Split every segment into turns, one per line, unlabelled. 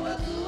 Hallelujah.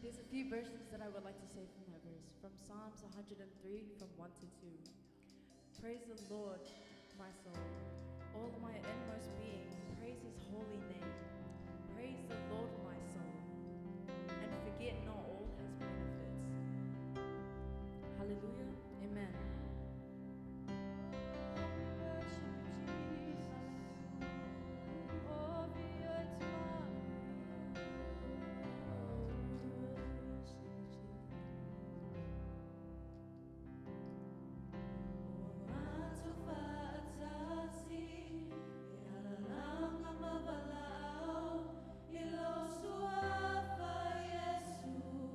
There's a few verses that I would like to say from that verse. From Psalms 103, from 1 to 2. Praise the Lord, my soul. All my inmost being, praise his holy name. Praise the Lord, my soul, and forget not all his benefits. Hallelujah. Amen.
Sua fa Yesu.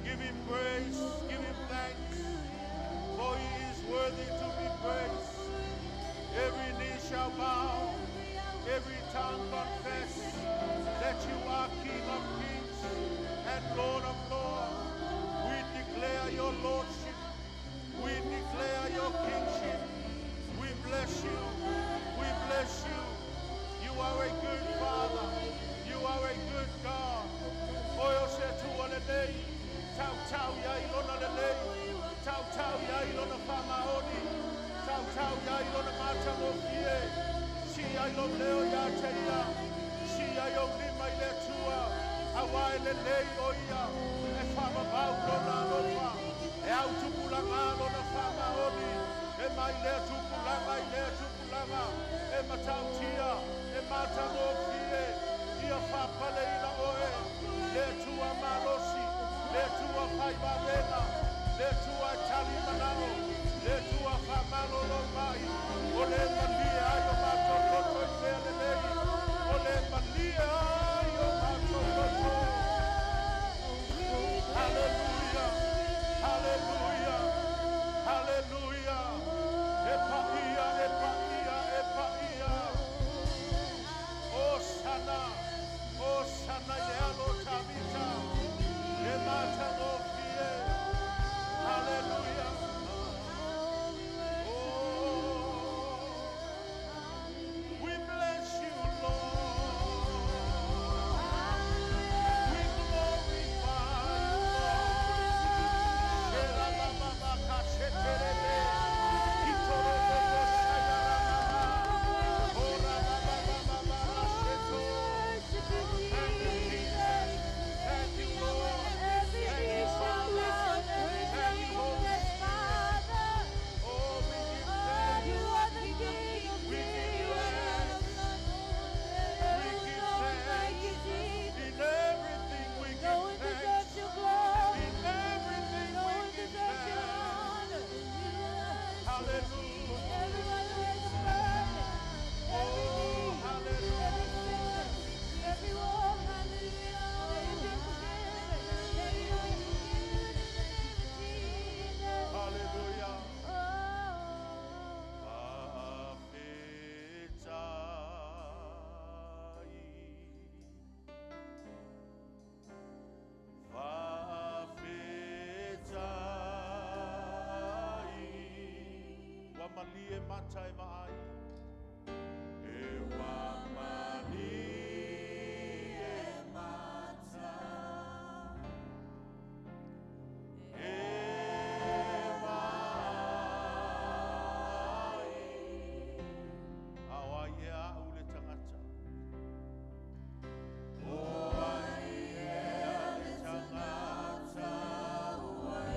Give him praise, give him thanks, for he is worthy to be praised. Every knee shall bow, every tongue confess that you are King of kings and Lord of lords. We declare your lordship. We declare your kingship. We bless you. We bless you. You are a good Father. You are a good God. Oe o se Atua lelei. Tau tau ia i lona lelei. Tau tau ia i lona whamaoni. Tau tau ia i lona matagofie. Si ai lo leo ia te ia. Si ai o lima i le Atua. Auā e lelei o ia. E whamamau lona alofa. E au tupulaga lona whamaoni. E mai lea tupulaga i lea tupulaga. E matautia. E matagofie. Ia whapale ina oe. Le Atua malosi. Le Atua whaivavega. Le Atua tali manao. Le Atua whamalolo mai. O le malie ai o matou loto i mea lelei. O le malie ai o matou loto. Hallelujah. Hallelujah. Hallelujah. E paia, e paia, e paia. O sana. O sana i le alo Tavita. E matagofie. Hallelujah. Oh, we bless you, Lord. We glorify you, Lord. Shera-ba-ba-ba-ka-sheterebe. Itoro-bo-bo-shayara-mama. Ora-ba-ba-ba-ba-ba-ra-sheto. Thank you, Jesus. Thank you, Lord. Thank you, Father. Thank you, Holy Spirit. Oh, we give thanks. We give thanks. We give thanks. In everything we give thanks. In everything we give thanks. Hallelujah. Oh, hallelujah.
Everyone, may you be forgiven. May you be healed in the name of Jesus.
Hallelujah.
Oh.
Fa'afetai. Fa'afetai. Ua malie mata e vaai. E ua malie mata. E vaai. A o ai ea au le tagata. O ai ea le tagata ua e.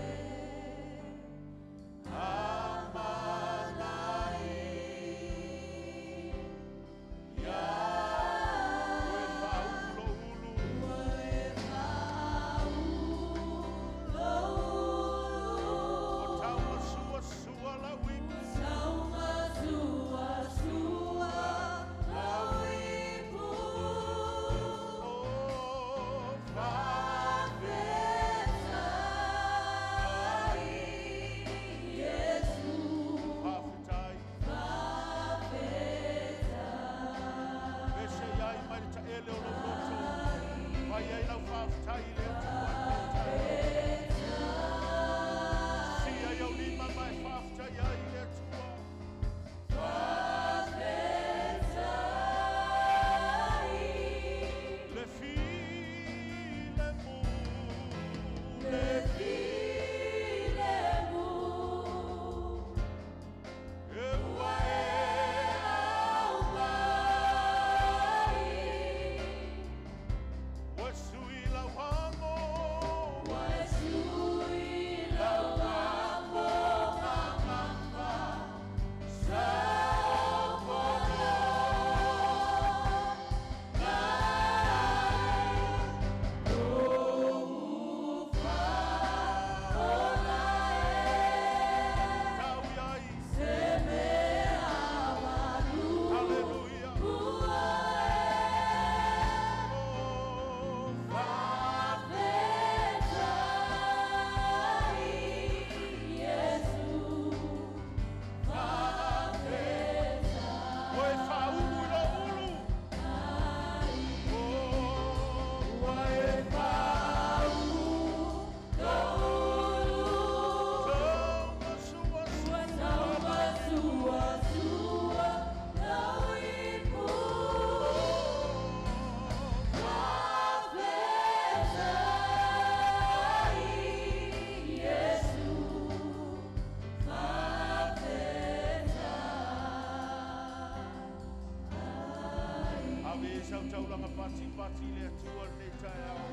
sau taulaga patipati i le Atua lenei taeao.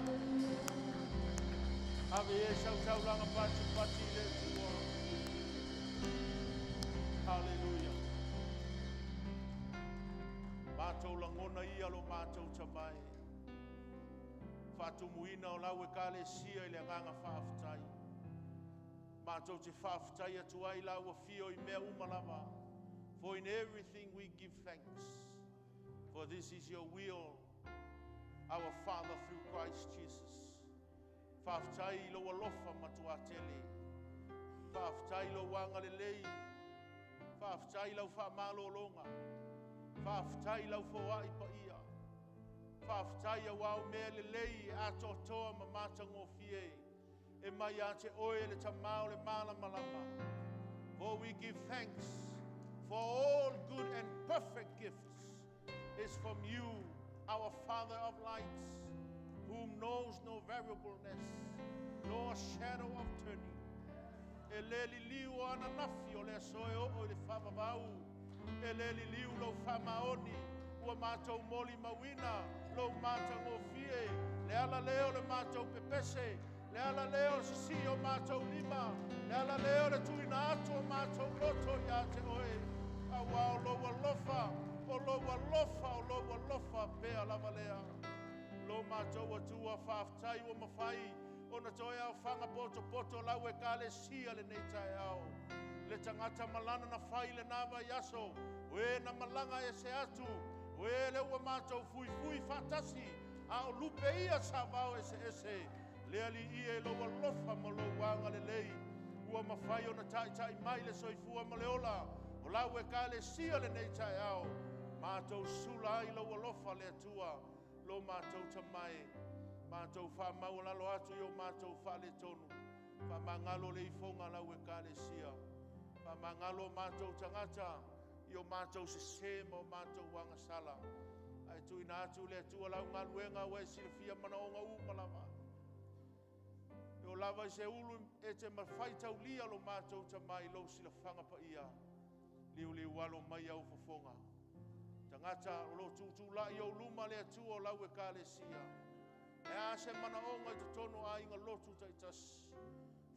Ave ia sau taulaga patipati i le Atua. Haleluia. Matou lagona ia lo matou tamai. Faatumuina o lau Ekalesia i le agaga faafetai. Matou te faafetai atu ai lau afio i mea uma lava. For in everything we give thanks. For this is your will, our Father through Christ Jesus. Faafetai i lou alofa matuatele. Faafetai i lou agalelei. Faafetai i lau faamalologa. Faafetai i lau foai paia. Faafetai auā o mea lelei e atoatoa ma matagofie. E mai ia te oe le Tamā o le malamalama. For we give thanks for all good and perfect gifts is from you, our Father of lights, whom knows no variableness, nor shadow of turning. E le liliu o ananafi o le aso e oo i le faavavau. E le liliu lou faamaoni, ua matou molimauina, lou matagofie, le ala lea o le matou pepese, le ala lea o le sisii o matou lima, le ala lea o le tuuina atu o matou loto ia te oe. Auā o lou alofa, o lou alofa, o lou alofa pea lava lea. Lo matou Atua faafetai ua mafai ona toe aofaga potopoto lau Ekalesia lenei taeao. Le tagata malana na fai lena vaiaso, o e na malaga ese atu, o e le ua matou fuifui faatasi, a o lupe ia savao eseese. Le Alii e lou alofa ma lou agalelei, ua mafai ona taitai mai le soifua ma le ola, o lau Ekalesia lenei taeao. Matou sula ai lou alofa le Atua, lo matou tamai, matou faamaualalo atu i o matou faaletonu. Faamagalo le ifoga lau Ekalesia. Faamagalo o matou tagata i o matou sesē ma o matou agasala. Ae tuuina atu le Atua lau galuega ua e silafia manaoga uma lava. E o lava i se ulu e te mafai taulia lo matou tamai lou silafaga paia. Liuliu alo mai au fofoga. Tagata o lo tutulai o luma le Atua o lau Ekalesia. E a se manaoga i totonu o aiga lotu taitasi.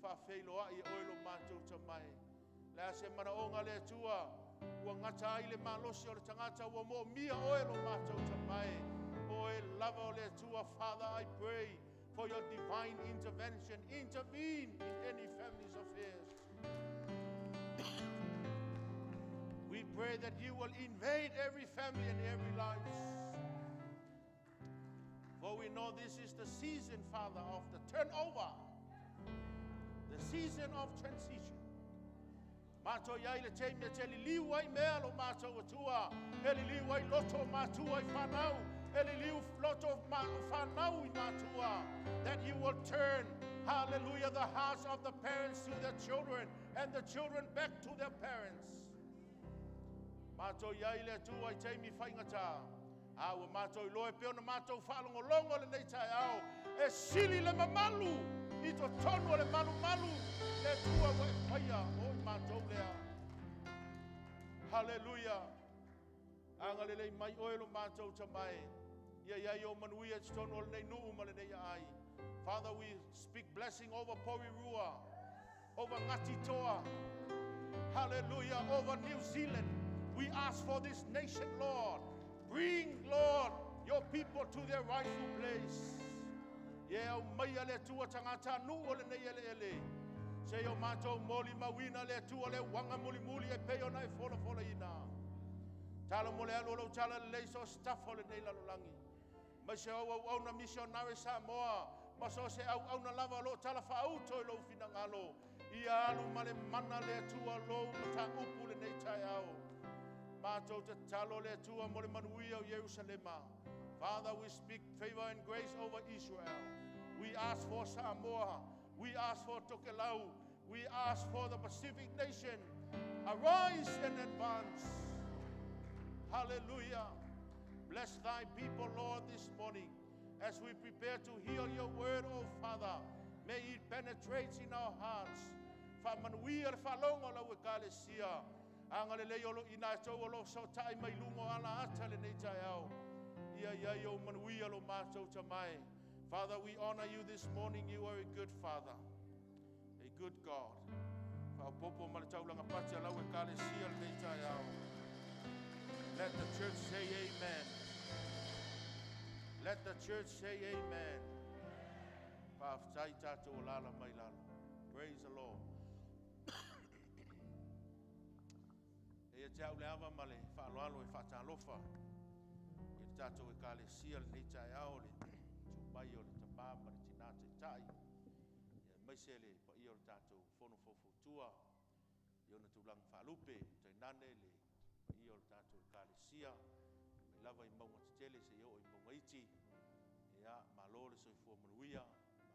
Faafeiloai e oe lo matou tamai. Le a se manaoga le Atua ua gata ai le malosi o le tagata ua moomia oe lo matou tamai. Oe lava o le Atua. Father, I pray for your divine intervention. Intervene in any family's affairs. We pray that you will invade every family and every life. For we know this is the season, Father, of the turnover, the season of transition. Matou i ai le taimi e te liliu ai mea lo matou Atua, e liliu ai loto o matua i whanau, e liliu loto o whanau i matua, that you will turn, hallelujah, the hearts of the parents to their children and the children back to their parents. Matou i ai le Atua i taimi faigata. A ua matou iloa e pei ona matou faalogologo lenei taeao, e sili le mamalu i totonu o le malumalu le Atua ua e faia o i matou lea. Haleluia. Agalelei mai oe lo matou tamai. Ia iai o manuia i totonu o lenei nuu ma lenei aai. Father, we speak blessing over Porirua, over Ngāti Toa, hallelujah, over New Zealand. We ask for this nation, Lord. Bring, Lord, your people to their rightful place. Ia aumaia le Atua tagata nuu o lenei eleele. Se o matou molimauina le Atua le uaga mulimuli e pei ona e folafolaina. Talo mo le alu o lou talalelei so o se tafa o lenei lalolagi. Mai se au auauna misionare Samoa, ma so se auauna lava o lo tala faauto i lou finagalo. Ia alu ma le mana le Atua lou mataupu lenei taeao. Matou tatalo le Atua mo le manuia o Ierusalema. Father, we speak favor and grace over Israel. We ask for Samoa. We ask for Tokelau. We ask for the Pacific nation. Arise and advance. Hallelujah. Bless thy people, Lord, this morning as we prepare to hear your word, O Father. May it penetrate in our hearts. Faamanuia le faalogo lau Ekalesia. Agalelei o lo ina tou o lo fesootai mai luga o ala ata lenei taeao. Ia iai ou manuia lo matou tamae. Father, we honor you this morning. You are a good Father, a good God. Faaopoopo ma le taulaga pati a lau Ekalesia lenei taeao. Let the church say amen. Let the church say amen. Faafetai tatou alala mai lalo. Praise the Lord. Ia te au le ava ma le faaaloalo e faatalofa i le tatou Ekalesia lenei taeao, le susu mai o le tama ma le tina taitai, aemaise le paia o le tatou fono faufautua i ona tulaga faalupe, tainane le paia o le tatou Ekalesia mai lava i mauga tetele seia oo i mauga iti. Ia, malo le soifua manuia,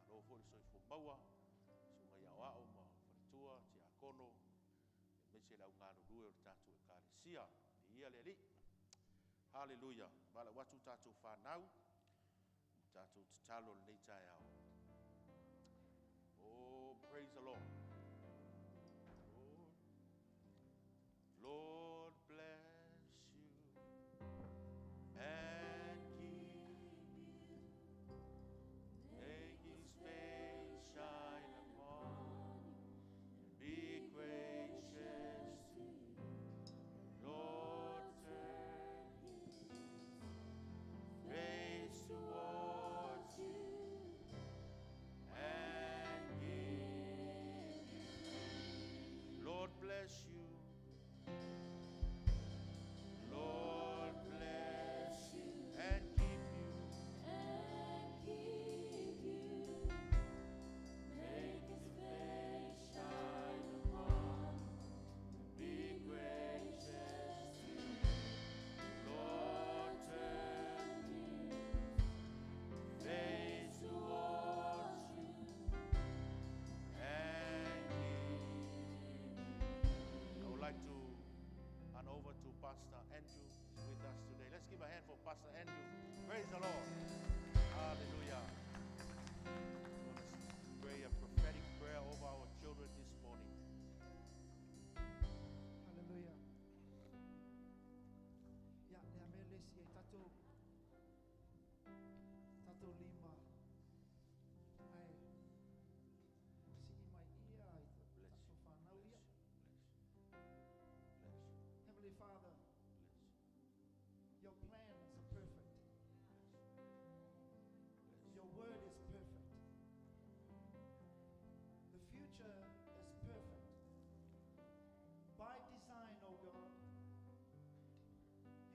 malo foi le soifua maua, susuga i aoao ma faletua, tiakono, aemaise le au galulue o le tatou Ekalesia. Viia le Alii. Haleluia. Valaau atu tatou fanau, tatou tatalo lenei taeao. Oh, praise the Lord. Lord, Lord bless you and keep you. Make his face shine upon you and be gracious to you. Lord, turn his face towards you and give you peace. Lord bless you. Lord bless you and keep you.
And keep you. Make his face shine upon you.
Be gracious to you. Lord, turn his face towards you and give. I would like to hand over to Pastor Andrew, who's with us today. Let's give a hand for Pastor Andrew. Praise the Lord. Hallelujah. Let's pray a prophetic prayer over our children this morning.
Hallelujah. Ia, le a mea le si ai tatou tatou lima ai sii mai ia i
Bless you.
tatou whanau ia.
Bless you. Bless you. Bless you.
Heavenly Father,
Bless you.
your plans are perfect.
Bless you.
Your word is perfect. The future is perfect. By design, O God,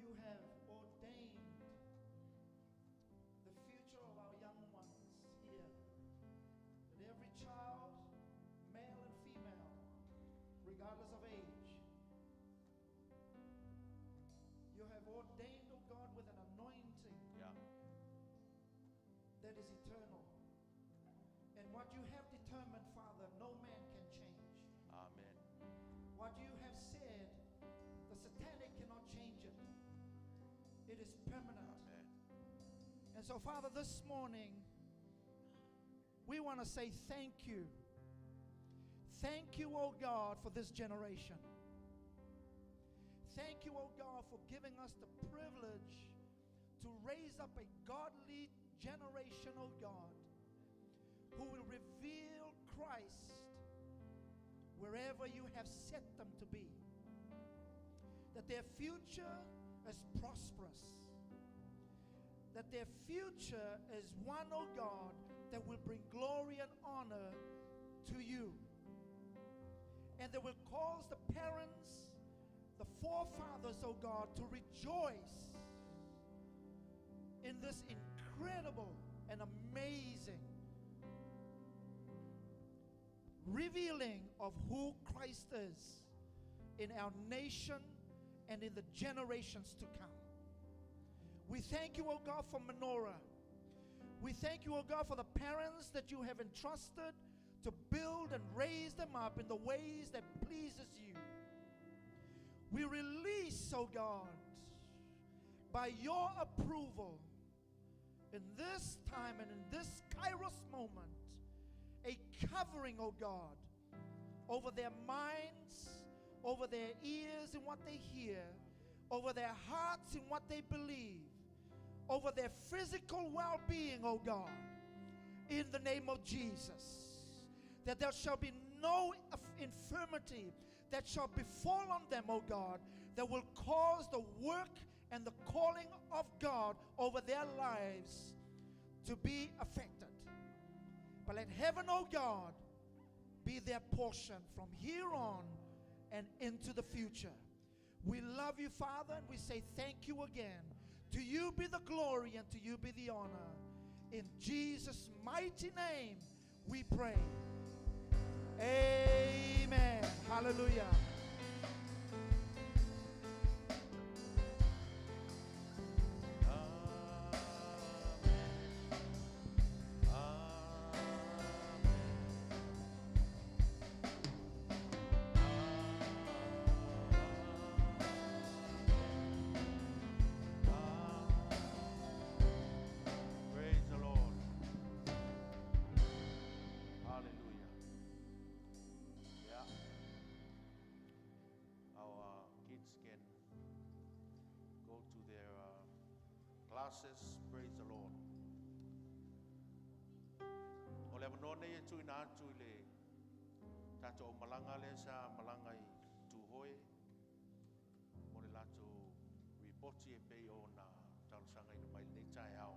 you have ordained the future of our young ones here. That every child, male and female, regardless of age, you have ordained, O God, with an anointing that is eternal. And what you have determined, Father, no man can change.
Amen.
What you have said, the satanic cannot change it. It is permanent.
Amen.
And so, Father, this morning, we want to say thank you. Thank you, oh God, for this generation. Thank you, oh God, for giving us the privilege to raise up a godly generation, oh God, who will reveal Christ wherever you have set them to be. That their future is prosperous. That their future is one, oh God, that will bring glory and honor to you. And that will cause the parents, the forefathers, oh God, to rejoice in this incredible and amazing revealing of who Christ is in our nation and in the generations to come. We thank you, O God, for Menorah. We thank you, O God, for the parents that you have entrusted to build and raise them up in the ways that pleases you. We release, O God, by your approval in this time and in this Kairos moment, a covering, O God, over their minds, over their ears and what they hear, over their hearts and what they believe, over their physical well being, O God, in the name of Jesus. That there shall be no infirmity that shall befall on them, O God, that will cause the work and the calling of God over their lives to be affected. But let heaven, O God, be their portion from here on and into the future. We love you, Father, and we say thank you again. To you be the glory and to you be the honor. In Jesus' mighty name, we pray. Amen. Hallelujah.
Praise the Lord. Hallelujah. Yeah. Our kids can go to their classes. Praise the Lord. O le avanoa nei e tuuina atu i le tatou malaga lea sa malaga i Tūhoe mo le latou ripoti e pei ona talosagaina mai lenei taeao.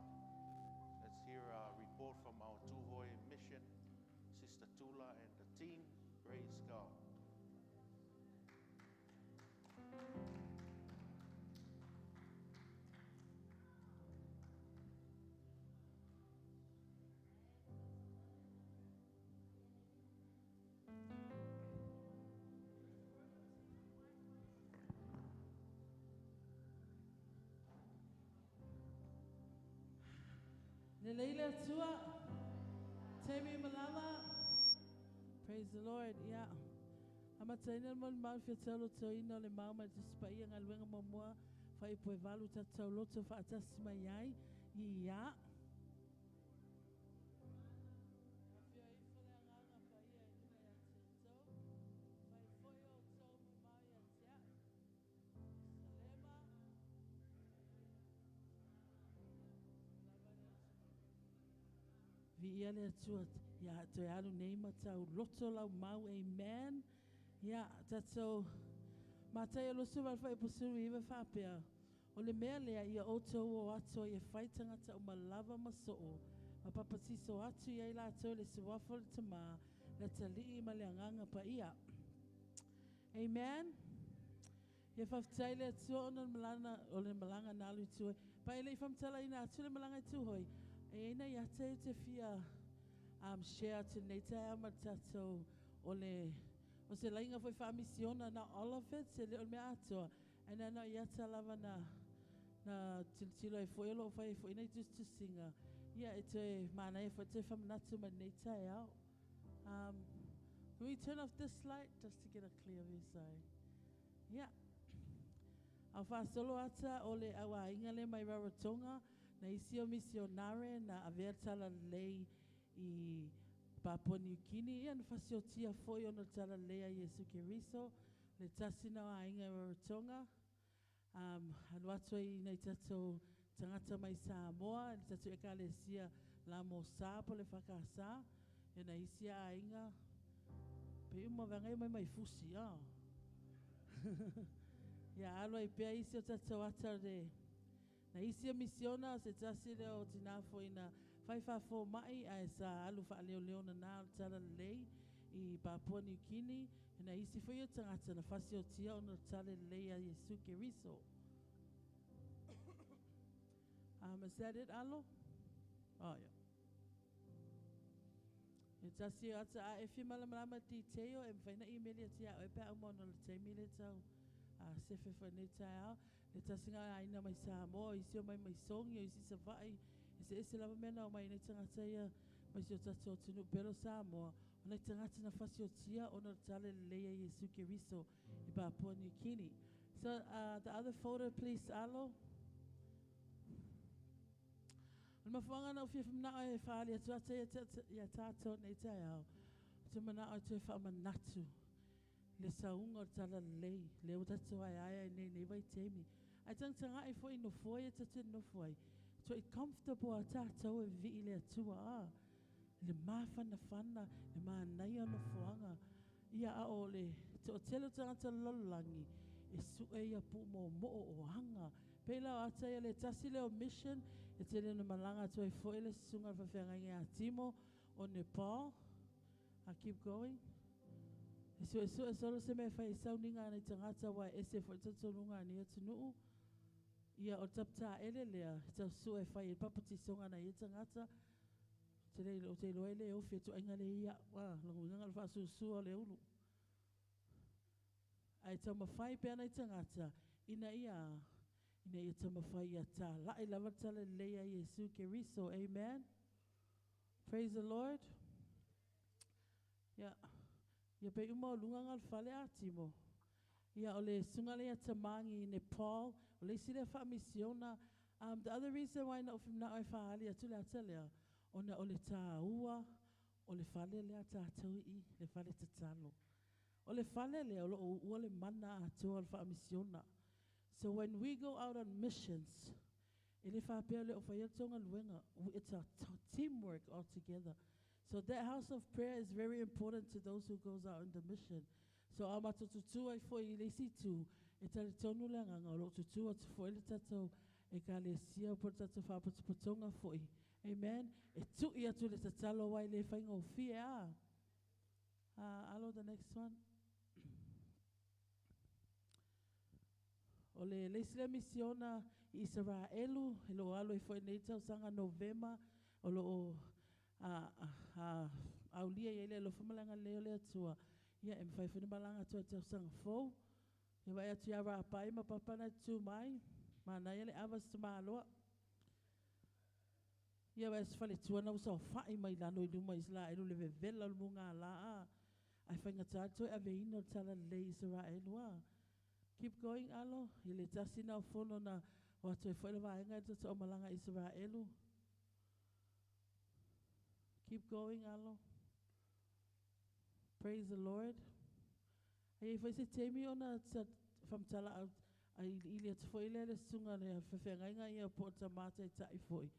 Let's hear a report from our Tūhoe mission, Sister Tula and the team. Praise God.
Lelei le Atua, Temi Malala. Praise the Lord. Yeah. Amataina le molimau fia taulotōina o le mau mai le Tusi Paia Galuega Muamua Fuaiupu e valu tatou tauloto faatasi mai ai. Ia. Afio ifo le Agaga Paia i luga ia te outou. Fai foi outou molimau ia te a'u. Ierusalema, Viia le Atua, ia toe alu nei ma tauloto lau mau. Amen. Ia, tatou Mataio 28 19 faapea, O le mea lea, ia outou o atu ai e fai tagata uma lava ma soo, ma papatiso atu i ai latou i le suafa o le Tama, le Atalii ma le Agaga Paia. Amen. Ia faafetai le Atua ona o le malana, o le malaga na alu i Tūhoe. Pa e le i faamatalaina atu le malaga i Tūhoe, e i ai nai ata ia ou te fia um, share atu i lenei taeao ma le tatou o le o se laiga foi faamisiona na all of it, e le o le mea atoa, ae na ona i ata lava na na tilotilo ai foi o lo o fai ai foi nai tusitusiga, ia e toe manaia foi toe faamanatu mai lenei taeao. Um, can we turn off this light just to get a clear view? Sorry. Yeah. Ao faasolo ata o le au aiga lea mai Rarotonga, na isi o misionare na avea talalelei i Papua Niu Kini, ia na fasiotia foi ona talalelei a Iesu Keriso, le tasi na o aiga i Rarotonga. Um, alu atu ai nai tatou tagata mai Samoa, i le tatou Ekalesia la mo Sa po le Whakasa, ia na isi aiga, pe uma vaega ia mai mai fusi, ah. Ia alu ai pea isi o tatou ata le na isi o misiona o se tasi lea o tinā foi na fai faafomai ae sa alu faaleoleo nana o le talalelei i Papua Niu Kini na isi foi o tagata na fasiotia ona o le talalelei a Iesu Keriso. Is that it, Alo? Oh, yeah. E tasi o ata a e fia malamalama detail e mawhai na email ia tia oe pe a uma ona o le taimi le tau a sefe foi nei taeao. Le tasi ngā aina mai Samoa, isi o mai mai Songi, o isi Sava'i, eseese lava mea na omai nei tagata ia mai si o tatou atunuu pele o Samoa, o nai tagata na fasiotia ona o le tala lelei a Iesu Keriso i Papua Niu Kini. So, the other photo please, Alo. O le mafuaaga na ou fia manao e faaali atu ata ia tatou nei taeao, ou te manao e toe faamanatu le sauga o le talalelei, lea ua tatou aeae ai nei i lenei vaitaimi. Ae tagatagai foi i nofoa ia tatou te nonofo ai, Toe comfortable a tātou e vii le atua a. Le mafanafana, le manaia o nofoaga. Ia a o le toatele o tagata o le lalolagi, e sue ia puu moomoo o aga. Pei la o ata ia le tasi lea o mission, e tele ina malaga atu ai foi le susuga i le faafeagaiga ia Timo o Nepal. I keep going. E suesue solo se mea e fai ai sauniga a nai tagata aua e ese foi talitonuga a nei atunuu. Ia, o le taputaele lea e tau sue e fai ai le papatisoga a nai ia tagata. Ou te le, ou te iloa e le ofi e tuaiga le ia, a, lona uiga na o le faasusua o le ulu. Ae taumafai pea nai tagata ina ia, ina ia taumafai ia talai lava le talalelei a Iesu Keriso. Amen. Praise the Lord. Ia, ia pei uma o luga ga o le fale a Timo. Ia, o le susuga lea ia Tamangi i Nepal, o le isi lea faamisiona. The other reason why na ou manao e faaali atu le ata lea, ona o le tāua o le fale lea a tatou i i, le fale tatalo. O le fale lea o lo o uua le mana atoa o le faamisiona. So when we go out on missions, e le faapea le o faia le tou galuega, it's a teamwork all together. So that house of prayer is very important to those who goes out on the mission. So a matou tutū ai foi i le isi itu, e talitonu le agaga o lo o tutū atu foi le tatou Ekalesia po o le tatou Faalapotopotoga foi. Amen. E tui atu le tatalo aua e le faigofie a. Alo the next one. O le le isi lea misiona i Isaraelu e lo o alu ai foi nei tausaga Novema o lo o a aulia i ai le alofa ma le agalelei o le Atua, ia e mafai foi ona malaga atu ai i le tausaga fou. Ia vaai atu ia Rapai ma Papa na tutu mai, manaia le ava se tamaloa. Ia vaai se faletua na ua saofai mai lalo i luma Isaraelu le vevela o le mugala a. Ae faigata le toe aveina o le talalelei i Isaraelu a. Keep going alo, i le tasi na o fono na o atu ai foi le vaega i le tatou malaga i Isaraelu. Keep going alo. Praise the Lord. Ai ai foi se taimi ona whamtala ai ili atu foi lea le susuga le faafeagaiga ia po o le tamā taitai foi.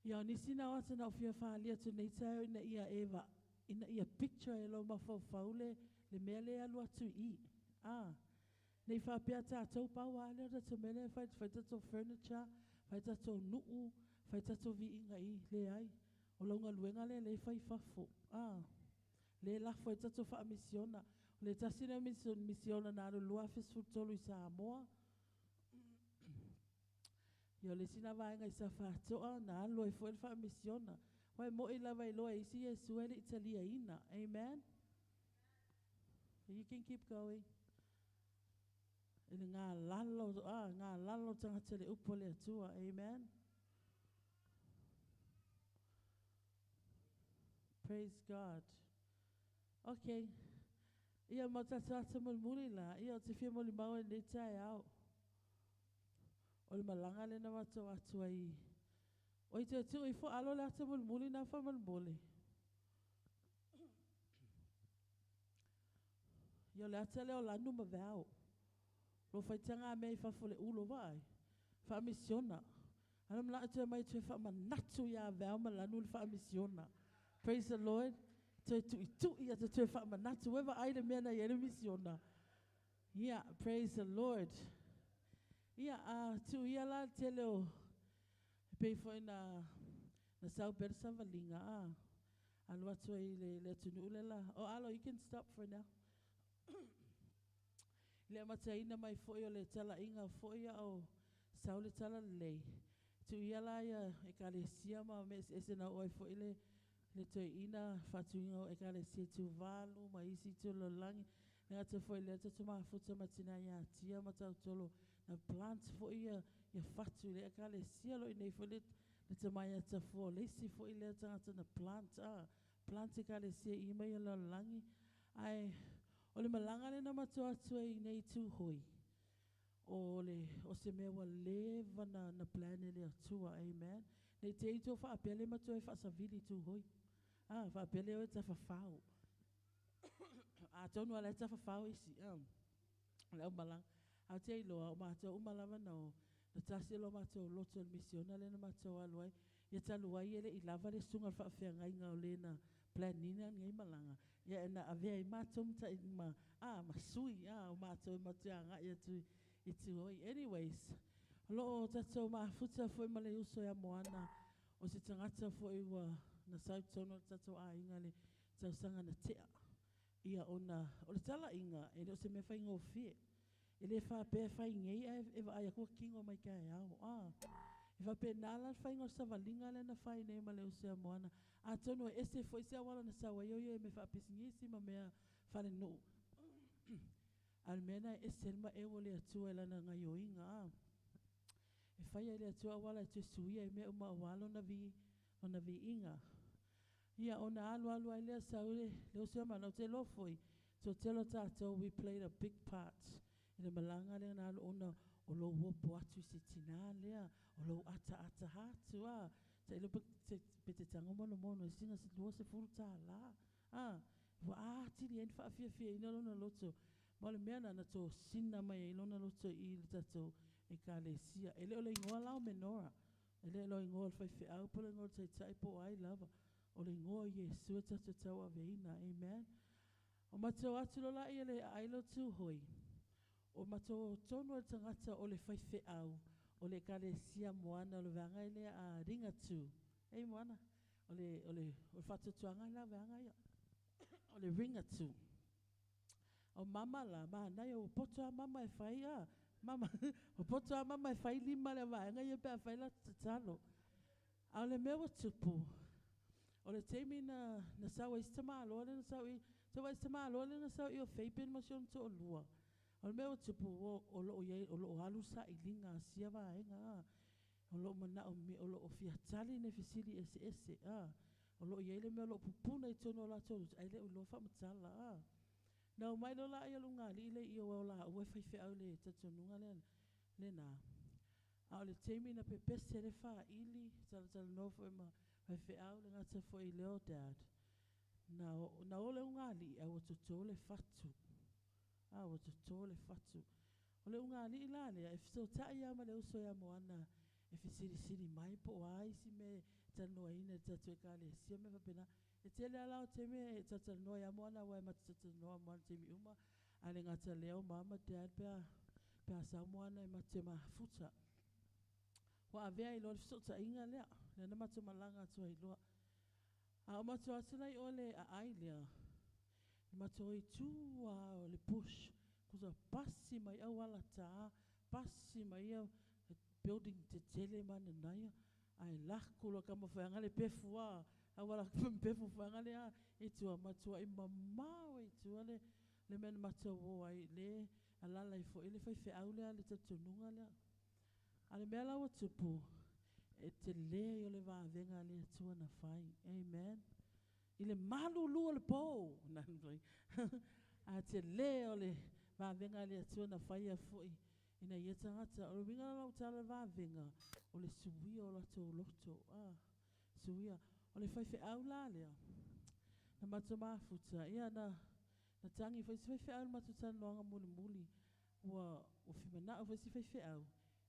Ia o nisi na o ata na ou fia faaalia atu nei taeao ina ia e va ina ia picture e lou mafaufau le le mea lea e alu atu i i. A, nei faapea tatou pau lava lea o le tatou mea lea e fai, fai tatou furniture, fai tatou nuu, fai tatou viiga i, leai. O lau galuega lea lea e fai i fafo. A, lea e lafo ai tatou faamisiona. O le tasi lea o misiona na alu 2013 i Samoa. Ia o le isi lena vaega i Safaatoa na alu ai foi le faamisiona. Aua e moni lava e iloa e isi Iesu e le i taliaina. Amen. You can keep going. I le galala, ah, galala o tagata i le upu a le Atua. Amen. Praise God. Okay. Ia ma tatou ata mulimuli la, ia ou te fia molimau ai lenei taeao. O le malaga lea na matou atu ai. Oi toe tuu ifo alo le ata mulimuli na faamolemole. Ia o le ata lea o lanu ma veao. Lo faitaga mea i fafo le ulo vaai. Faamisiona. Ana manao toe mai toe faamanatu ia veao ma lanu le faamisiona. Praise the Lord. Toe tuitui atu toe faamanatu. Ue vaai le mea na i ai le misiona. Ia, praise the Lord. Ia, a tuu ia la le tele o, e pei foi na, na sau pea le savaliga, a, alu atu ai i le, le atunuu le la. Oh, alo, you can stop for now. I le amataina mai foi o le talaiga foi a o sau le talalelei, tuu ia la ia Ekalesia ma mea eseese na oo ai foi le, le toeaina faatuina o Ekalesia i Tuvalu ma isi itu o le lalolagi, e le gata foi i lea tatou mafuta ma tina ia Tia ma Tautolo na plant foi ia, ia fatu i le Ekalesia o lo o i inei foi le, le tama ia Tafua o le isi foi lea tagata na plant a, plant Ekalesia i mai o le lalolagi. Ae o le malaga lea na matou atu ai i inei i Tūhoe, o le, o se mea ua leva na, na plan e le Atua, amen. Nei te i tou faapea le matou e faasavili i Tūhoe. A, faapea le o e tafafao. Atonu lava la e tafafao isi, a, o le aumalaga. Ae ou te iloa, o matou uma lava na o, Na tasi lo matou loto le misiona le na matou alu ai. Ia talu ai e le i lava le susuga le faafeagaiga o le na plan ina lenei malaga. Ia na avea ai matou ma tai ma a ma sui a o matou e matou agai atu i tua. Anyways, o lo o tatou mafuta foi ma le uso ia Moana o se tagata foi ua na sau i totonu o le tatou aiga le tausaga na tea. Ia ona o le talaiga e le o se mea faigofie. E le faapea e fai nei ae e vaai atu ua tino mai taeao. A e faapena la le faiga o le savaliga lea na fai nei ma le uso ia Moana. Atonu e ese foi se auala na sau ai o ia i mea faapisinisi ma mea faalenuu. A o le mea lena e ese le maeu o le Atua i lana gaioiga. A e faia e le Atua auala e toe suia ai mea uma aua lona vi lona viiga. Ia ona alu alu ai lea sau le le uso ia Moana. Ou te iloa foi toatele o tatou we played a big part i le malaga lea na alu ona o lou opo atu i se tinā lea, o lou ataata atu a. Tailo pe te pe te tago monomono i sina $20 a. Ua atili ai ona faafiafiaina lona loto. Ma o le mea lena na tosina mai ai lona loto i i le tatou Ekalesia. E le o le igoa la o Menorah, e le o le igoa o le faifeau po o le igoa o le taitai po o ai lava. O le igoa o Iesu e tatou te tauaveina. Amen. O matou atu loa laia le aai lea o Tūhoe, o matou o tonu lava i le tagata o le faifeau o le Ekalesia Moana o le vaega lea a Ringatū. Ei Moana, o le o le o le faatuatuaga lena o vaega ia. O le Ringatū. O mama la, manaia ua poto lava mama e fai a. Mama, ua poto lava mama e fai lima le vaega ia pe a fai la tatalo. A o le mea ua tupu, o le taimi na na sau ai si tamaloa lea na sau i, sau ai si tamaloa lea na sau i o Fabian ma si ona toalua. O le mea ua tupu, ua o lo o i ai o lo o alu le sailiga a sia vaega a. O lo o manaomia, o lo o fia tali ni fesili eseese a. O lo o i ai le mea o lo o pupuna i totonu o latou loto ae le o iloa faamatala a. Na omai loa laia o le ulugalii lea i o laua e faifeau i le talitonuga lea lena. A o le taimi na pepese ai le faili, talatalanoa foi ma faifeau le gata foi i leo dad, na o na o le ulugalii ae ua toto le fatu. A ua toto le fatu. O le ulugalii la lea, e fesootai lava ma le uso ia Moana e fesilisili mai po o a isi mea e talanoaina i le tatou Ekalesia ma mea faapena. E tele lava la o taimi e talatalanoa ai lava Moana aua e ma te talatalanoa ma Moana i taimi uma, ae le gata i lea o mama, dad pe a pe a sau Moana e matou te mafuta. Ua avea ai loa le fesootaiga lea, lea na matou malaga atu ai loa. A o matou atu la i o i le aai lea, na matou o i tua lava o le bush, tusa pasi mai auala ta, pasi mai ia building tetele ma nanaia, ae laku loa tama le pefu a, auala pefu lea i tua, matuai mamao ai i tua le le mea na matou o ai, le alaala ai foi le faifeau lea le talitonuga lea. A o le mea la ua tupu, e tele ia o le vavega a le Atua na fai. Amen. I le malulu o le po, a tele o le vavega a le Atua na faia foi ina ia tagata. O le uiga la o lau tala i le vavega, o le suia o latou loto. A, suia. O le faifeau la lea, na matou mafuta, ia na, na tagi foi si faifeau i le matou talanoaga mulimuli, ua, ua fimanao foi si faifeau,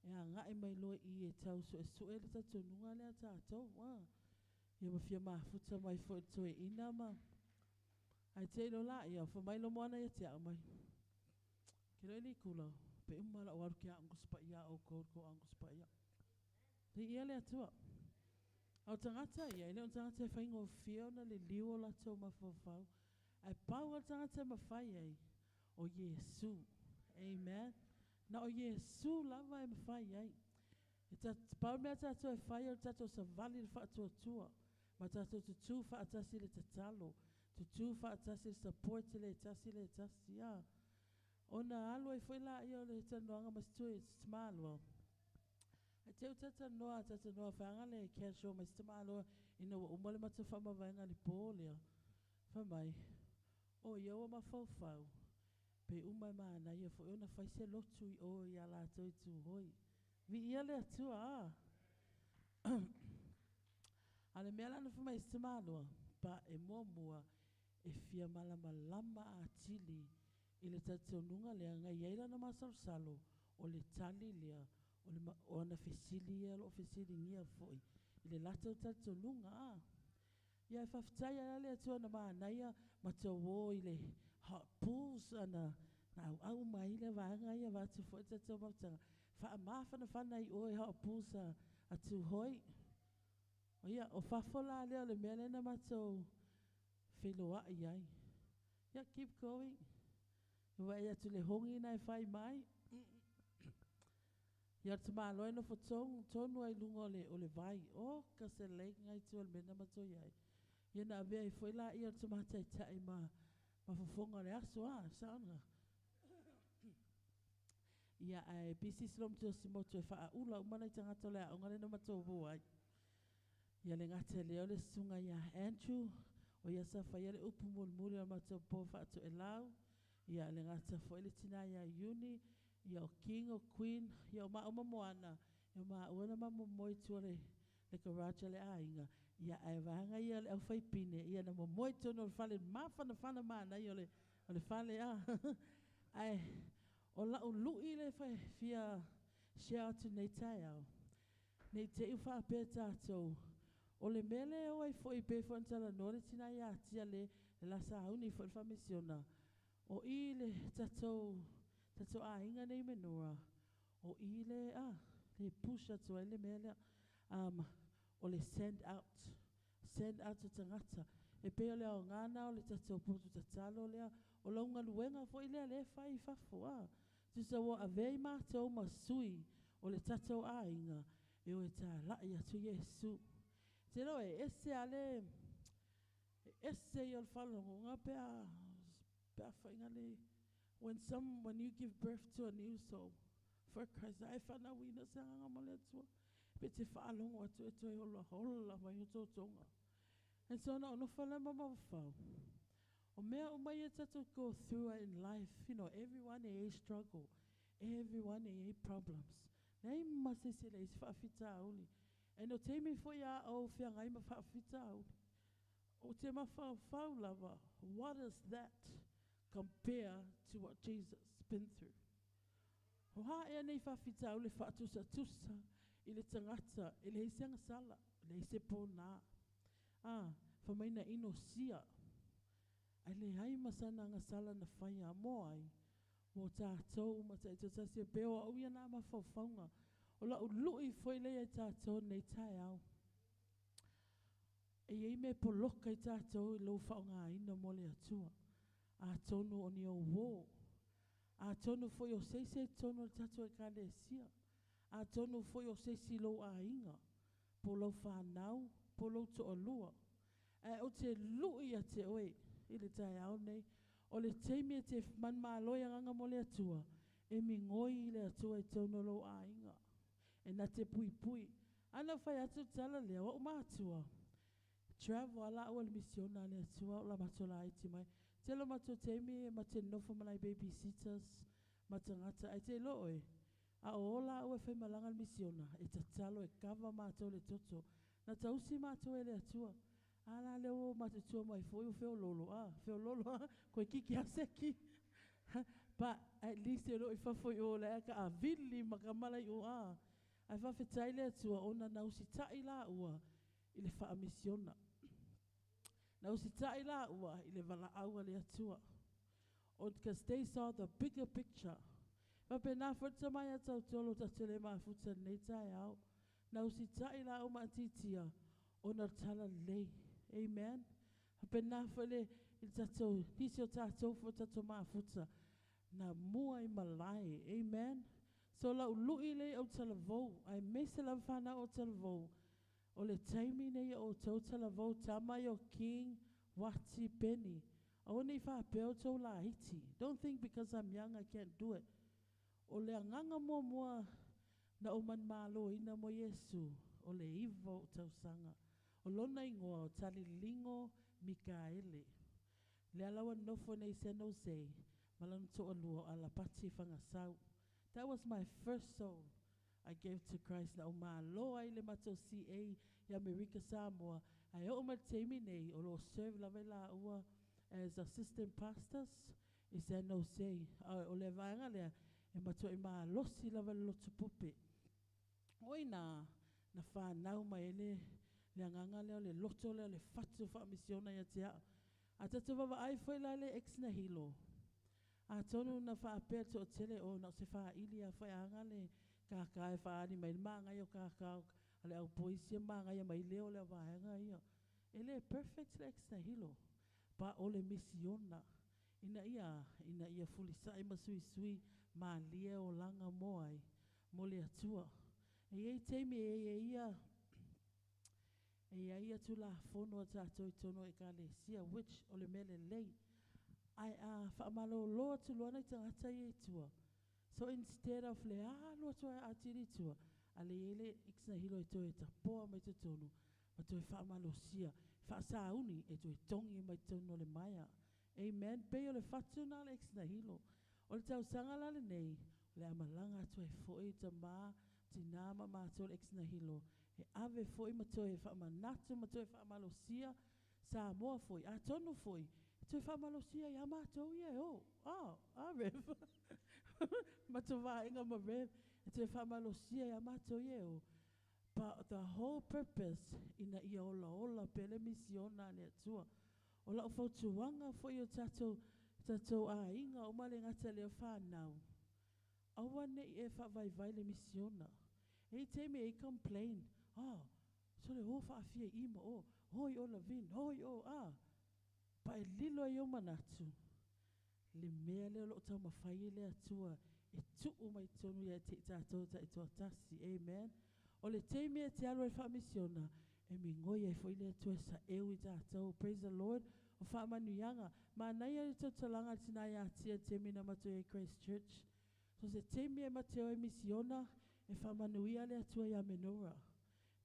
e agai mai loa i i e tau suesue le talitonuga lea a tatou. A, ia ma fia mafuta mai foi i le toeaina ma, ae te i loa laia, fai mai loa Moana ia te au mai, ke loe li kula, pe uma lou alu ke aʻoga Tusi Paia a ʻoukou i le tou aoga Tusi Paia. Viia le Atua. A o tagata ia, e le o ni tagata e faigofie ona liliu o latou mafaufau, ae pau lava le tagata e mafai ai, o Iesu. Amen. Na o Iesu lava e mafai ai. E ta, pau le mea tatou e fai o le tatou savali i le faatuatua, ma tatou tutū faatasi i le tatalo, tutū faatasi i le support i le tasi le tasi. A. Ona alu ai foi laia o le talanoaga ma si tamaloa. Ae te i ua talatalanoa talatalanoa faiaga le casual ma si tamaloa ina ua uma le matou faamavaega i le po lea. Fai mai, o ia ua mafaufau, pe uma e manaia foi ona fai se lotu i o ia latou i Tūhoe. Viia le Atua a! A o le mea la na fai mai ai si tamaloa, pa e muamua e fia malamalama atili i le talitonuga lea na i ai lana masalosalo, o le tali lea O le o ana fesili ia o loo fesiligia fo'i i le latou talitonuga a. Ia e faafetai ai la le Atua na manaia matou o i le hot pools ana na auau mai le vaega ia vaeatu foi tatou mafutaga faamafanafana i o i hot pools a Tūhoe. Ia, o fafo la lea o le mea lea na matou feiloai ai. Ia, keep going. Vaai atu le hogi na e fai mai. Ia o le tamaloa e nofo tonu ai luga o le vai. O ka se leiga i tua o le mea na matou i ai. Ia na avea ai foi laia o le tamaitaitai ma fofoga o le aso a, saoga. Ia ae pisi si lomatua simotu e faaula uma nai tagata o le aoga lea na matou o ai. Ia le gata i lea o le susuga ia Andrew, o ia sa faia le upu mulimuli o le matou po faatoelau. Ia le gata foi le tina ia Iuni, ia o King o Queen, ia o maua ma Moana, ia o maua na mamomoe i tua le garage a le aiga. Ia ae vaega ia o le aufaipine, ia na momoe i totonu o le fale mafanafana manaia o le fale a. Ae o lau lui le fia share atu nei taeao. Nei te i faapea tatou, o le mea lea o ai foi pe foi na talanoa le tina ia tia le la sauni foi le faamisiona, o i le tatou aiga nei Menora, o i le le push atu ai le mea lea. O le send out. Send out o tagata. E pei o le aoga o le tatou potu tatalo lea, o lau galuega foi lea le fai i fafo a. Tusa ua avea i matou ma sui o le tatou aiga, e o e talai atu Iesu. Te lo e ese ale, e ese i o le faalogoga pe a faiga le, when you give birth to a new soul, for Christ, ai whanauina se agaga ma le Atua. Pe te faalogo atu e toe hola hola mai o totoga. And so na ono whala mamaufau. O mea o mai e tatou go through in life, everyone e struggle. Everyone e problems. Nei ma se se le isi faafitauli. E no teimi foi a au feagai ma faafitauli. O te mafaufau lava, what is that compare to what Jesus been through? O ha ea nei faafitauli faatusatusa i le tagata e leai se agasala, leai se pōnā. Ah, famaina ino sia. Ai leai ma sana agasala na whaia mo ai. Mo tātou ma ta ito tasi e peo au ia nā mafaufauga. O lau lui foi lea i tātou nei taeao. E iai me poloka i tātou i lou faaaogaina mo le Atua. Atonu o ni o wō. Atonu foi o seisi i tonu o le tatou ekalesia. Atonu foi o seisi lou aiga. Po lau whanau, po lou toalua. Ae o te lui ia te oe i le taeao nei. O le teimi e te manumalo i agaga mo le Atua. E migoi i le Atua i tonu o lou aiga. E na te puipui. Ana whai atu tala lea, o matua. Travel ala o le misiona le Atua o la matua la iti mai. Te lo matua teimi e mate nofo manai babysitters, matangata, ai te lo oe. A o ola o e whai malanga le misiona, e tatalo e kava mātou le toto. Na tausi mātou e le Atua. Ala le o matutua mai foi o feololo, ah, feololo, ah, koe kiki aseki. But at least e lo i fafo i o le aka a vili makamala i o a. Ai faafetai le Atua ona na usita'i la ua i le faamisiona. Na usita'i la ua i le valaau a le Atua. O because they saw the bigger picture. Faapena foi le tamai a tautolo tatou le mafuta lenei taeao. Na usita'i la ua maatitia ona o le talalelei. Amen. Faapena foi le i le tatou nisi o tatou foi tatou mafuta. Na mua i malae. Amen. So lau lui lei au talavou, ai mese lava whanau o talavou. O le taimi nei o tau talavou tama i o King Wati Penny. Aua nei faapea o tou laiti. Don't think because I'm young I can't do it. O le agaga muamua na ou manumaloina mo Iesu, o le 9 o tausaga. O lona igoa o Taliligo Mikaele. Lea laua nofo nei San Jose, ma lona toalua o Alapati Fangasau. That was my first soul I gave to Christ. Na o malo ai le matou CA i Amerika Samoa. Ai o mai teimi nei, o lo serve lava i la ua as assistant pastors i San Jose. O le vaega lea, e matua i malosi lava le lotu pupe. inā na whānau mai e le le agaga lea o le loto lea o le fatu faamisiona ia te a'u. A tatou vaavaai foi la le ex nihilo, atonu na faapea le to'atele o na o se fā'ili a faiaga le kākā e faaali mai le magaia o kākā a le aupoisi e magaia mai leo le vaega ia. E lē perfect le ex nihilo, pa o le misiona ina ia ina ia fulisa'i ma suisui malie olaga mo ai mo le Atua. E iai taimi e ia ia e iai ia tulafono a tatou i totonu o ekalesia, which o le mea lelei, ae a faamalōlō atu loa nai tagata ia i tua. So instead of le alu atu ai atili i tua, a le iai le ex nihilo e toe tapoa mai totonu ma toe faamalosia faasauni e toe togi mai totonu o le maea. Amen. Pei o le fatu na le ex nihilo. O le tausaga la lenei o le a malaga atu ai fo'i tamā tinā ma matou le ex nihilo e ave fo'i ma toe faamanatu ma toe faamalosia Samoa foi, atonu foi e toe faamalosia iā matou ia e o a Rev matou vaega ma Rev e toe faamalosia iā matou ia e o. But the whole purpose ina ia olaola pea le misiona a le Atua. O la'u fautuaga fo'i o tatou tatou aiga uma le gata lea whānau. Aua ne'i e faavaivai le misiona. E i taimi e complain. Oh, so le o faafia i ma o, oi o Lavin, oi o a. Pa e lilo ai o manatu. Le mea lea o loo taumafai e le Atua e tuu mai tonu ia te tātou ta i toatasi. Amen. O le taimi e te alu e whaamisiona, e migoi ai foi le Atua e sa eu i tātou. Praise the Lord. O whaamanuiaga. Manaia le tautalaga tina ia tia te mina matou i Christ Church. So se taimi e mateo e misiona, e whaamanuia le Atua ia Menora.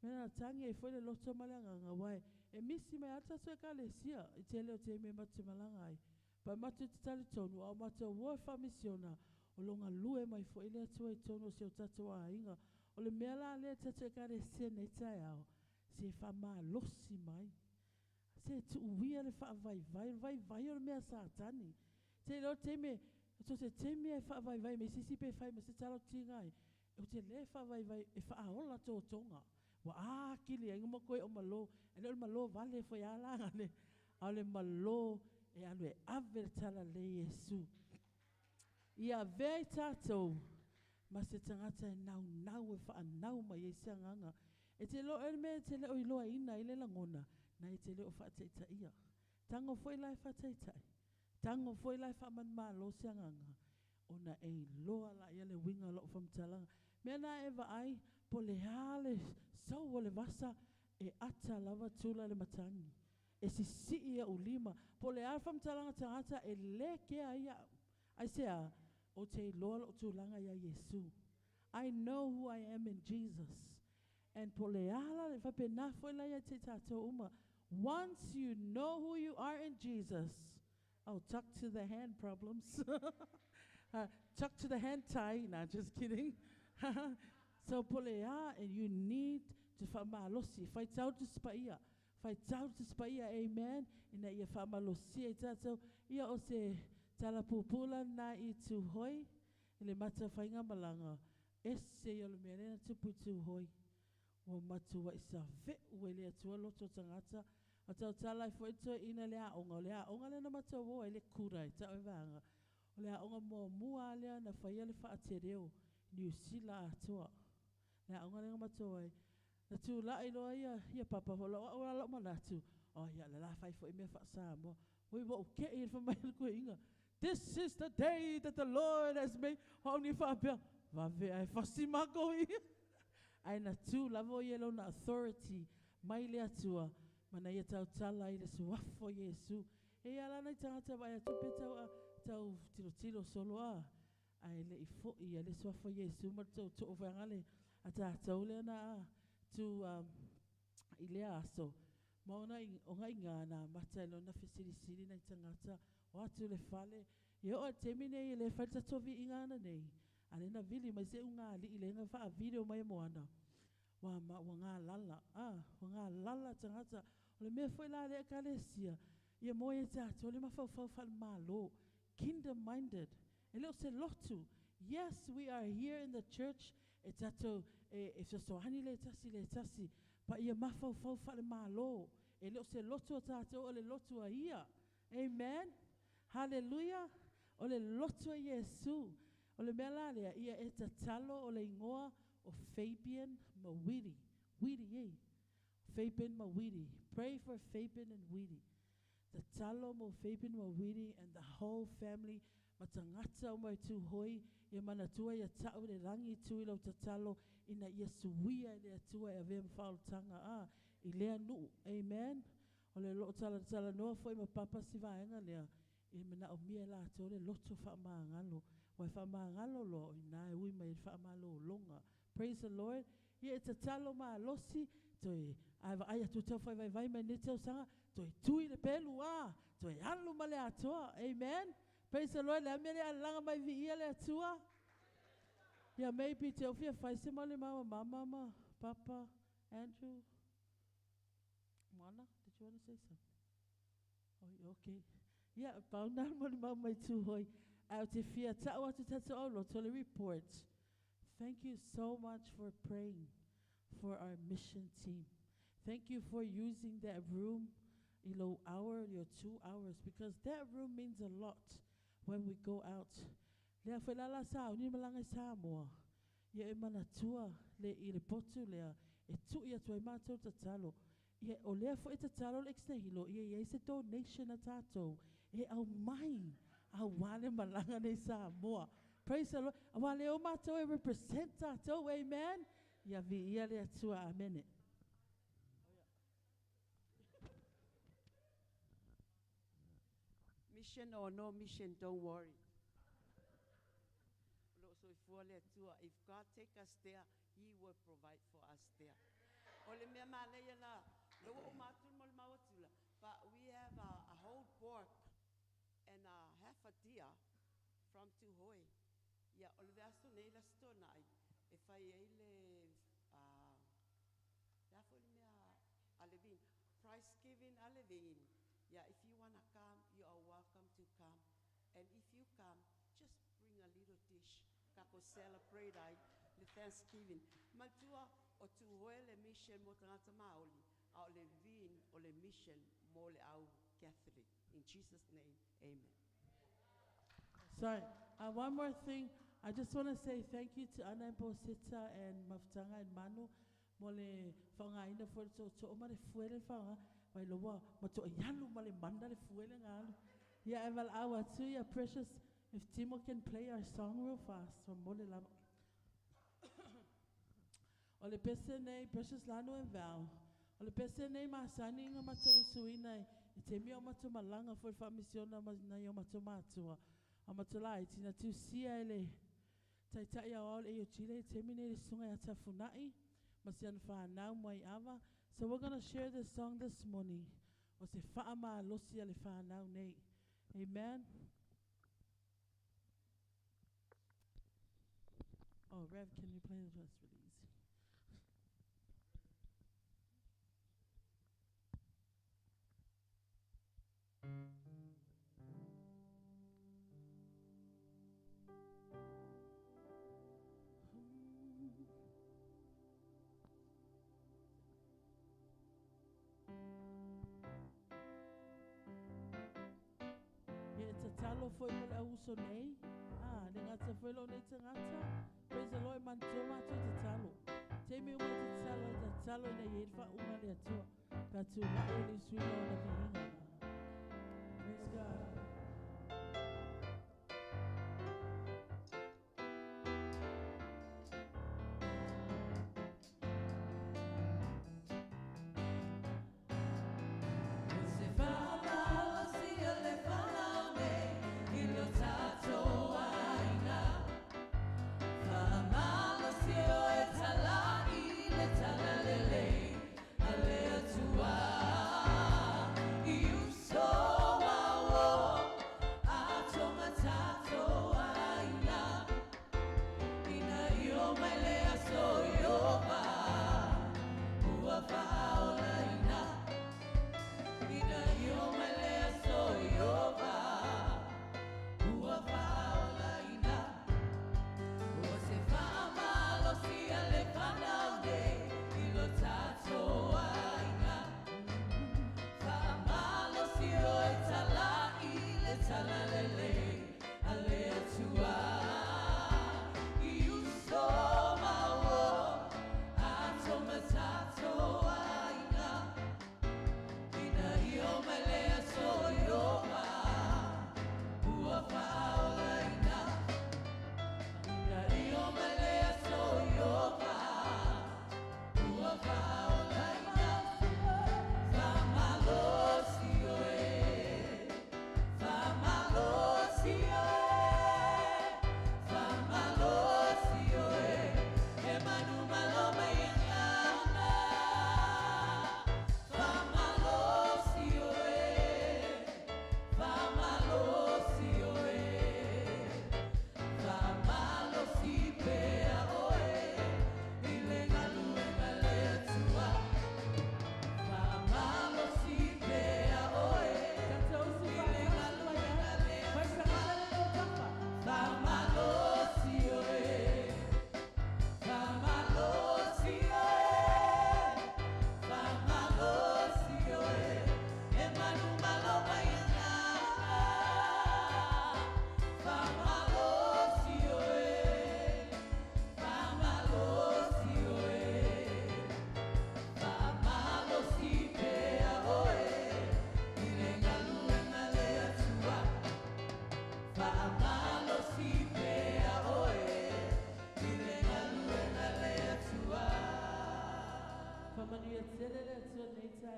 Mea na tangi e foi le loto ma le agaga wae. E misi mai ata tātou ekalesia i te leo te me matu malanga ai. Pa matu te tali tonu, au matou o e whaamisiona, o longa lue mai foi le Atua i tonu o se o tātou aiga. O le mea la lea tātou ekalesia nei tai ao, se whaamalosi mai. Se tuuia le whaavaivai, vai vai o le mea satani. Te leo te me, so se te mea e whaavaivai, me sisi pe whai, me se talo tinga ai. E o te le whaavaivai, e whaaola tō tonga. Wa a kili ai ngamo koe o malo, e le o le malo vale foi alanga le, a le malo e alu e ave le tala le Iesu. Ia vea i tātou, ma se tangata e nau nau e whaanau mai e se anganga. E te lo e me te leo i loa ina i le langona, na e te leo whaataita ia. Tango foi lai whaataitai. Tango foi lai whaaman malo se anganga. Ona e loa la ia le winga lo whamtalanga. Mea na e vaai, po le hale sau o le vasa e ata lava tula le matangi. E sisi ia ulima. Po le hale whamtalanga tangata e le kea ia. Ai sea, o te loa lo tulaga ia Yesu. I know who I am in Jesus. And po le ala le whapena foi la ia te tātou uma. Once you know who you are in Jesus, oh, talk to the hand problems. Talk to the hand tie. No, just kidding. So po le a, and you need to whamalosi. Whaitau te spaia. Whaitau te spaia, amen. Ina ia whamalosi e tātou. Ia o se tala pupula na i tūhoi. I le mata whainga malanga. Ese i o le mea lena tupu i tūhoi. Ua matua i sa veu e le atua loto tangata. O tau tala i fo i ina le aonga. O le aonga le na matua o e le kura i tau e vanga. O le aonga mua mua lea na whaia le whaatereo. Niu Sila atoa. Le aonga le matua ai. Na tū la i loa ia, ia papa ho la o la manatu. O ia le la whai fo i mea whaasa mo. Oi wa o ke i wha mai le koe inga. This is the day that the Lord has made. Hao ni whaapea. Vave ai whasi mako i. Ai na tū lava o ia lona authority mai le atua. Mana ia tau tala i le suafo Yesu. E ia lana i tangata vai atu pe tau, a, tau tilo tilo solo a. Ai le i fo ia le suafo Yesu ma tau too whanga le. A tātou le na a tu i lea aso. Ma ona i, o ngai ngā nā mata i lona whesilisili na i tangata. O atu le fale. Ia o te mine i le whale tatovi i ngāna nei. A le na vili mai se unga li i le ngā wha video mai moana. Wa ma wa ngā lala. Ah, wa ngā lala tangata. O le mea foi la le ekalesia. Ia moe e tātou le mawhauwhau whale malo. Kingdom minded. E leo se lotu. Yes, we are here in the church. E tātou e, e fesoasoani le tasi le tasi pa ia mafaufau faale-Malo e le o se lotu a tatou o le lotu a ia. Amen. Hallelujah. O le lotu a Iesu. O le mea la lea, ia e tatalo o le igoa o Fabian Mawiri. Wiri, e. Fabian Mawiri. Pray for Fabian and Wiri. Tatalo mo Fabian Mawiri and the whole family. Ma tagata uma i Tūhoe, ia manatua ia ta'u le lagi tu i lau tatalo ina ia suia e le Atua e avea ma faaolataga a i lea nuu. Amen. O le loo talatalanoa foi ma papa si vaega lea i manaomia e latou le loto faamagalo. Ua e faamagalo loa o ina e ui mai le faamalologa. Praise the Lord. Ia e tatalo malosi toe ae vaai atu tau faivaivai mai nei tausaga toe tui le pelu a toe alu ma le atoa. Amen. Praise the Lord. Le a mea le alaga mai viia le Atua. Yeah, maybe te ofia fai se mo le mama mama ma papa Andrew. Moana, did you want to say something? Oh, okay. Yeah, pauna mo le mau mai Tūhoe. Au te fia ta'u atu tatou auloto le report. Thank you so much for praying for our mission team. Thank you for using that room, ilo hour, your 2 hours, because that room means a lot when we go out. Lea foi lala sa ni malanga i Samoa. Ia e manatua le i le potu lea e tui atu ai mātou tatalo. Ia o lea foi tatalo le ex nihilo ia ia se donation a tātou e au mai au wale malanga nei Samoa. Praise the Lord. Aua le o mātou e represent tātou, amen. Ia vi ia le Atua, amen.
Mission or no mission, don't worry. Lo soifua le Atua. If God take us there, He will provide for us there. O le mea manaia la, lo o mātu mo le mau atula, but we have a whole pork and a half a deer from Tūhoe. Ia, o le veaso nei la stonai, e fai ai le, le a foi le mea a Levine, price giving a Levine. Yeah, if you wanna come, you are welcome to come. And if you come, just bring a little dish. Kako celebrate ai le Thanksgiving. Matua o Tūhoe le mission mo tagata Maoli, a o le vin o le mission mo le au Catholic. In Jesus' name, amen.
Sorry. One more thing. I just want to say thank you to Ana and Bosita and Mafutanga and Manu mo le whangaina fo le to to ma le fuele whanga vai loa ma to yalu ma le manda le fuele ngalu. Yeah, e val awa tu ya precious, if Timo can play our song real fast from mo le lava. O le pese nei, Precious Lano and Val. O le pese nei masani nga mato usuina i te mea o mato malanga fo le whaamisiona ma nai o mato mātua. A mato lai, tina tu sia e le taitai au au le e o chile, te mine le sunga ia tafunai, ma si an whanau mai ava. So we're going to share this song this morning. O se whaama losi a le whanau nei. Amen. Oh, Rev, can you play the verse really easy? Ia e tatalo foi mo le auso nei. Ah, le ngata foi lo nei tangata. Praise the Lord, man tō mātou tatalo. Te me uma tatalo, e tatalo ina i e wha unga le Atua. Ka tū lai e le suina o na vihinga. Praise God.
Se whaamalosia le whanau nei i lo tātou aina. Whaamalosia o e talai le talalelei a le Atua. I uso mau o.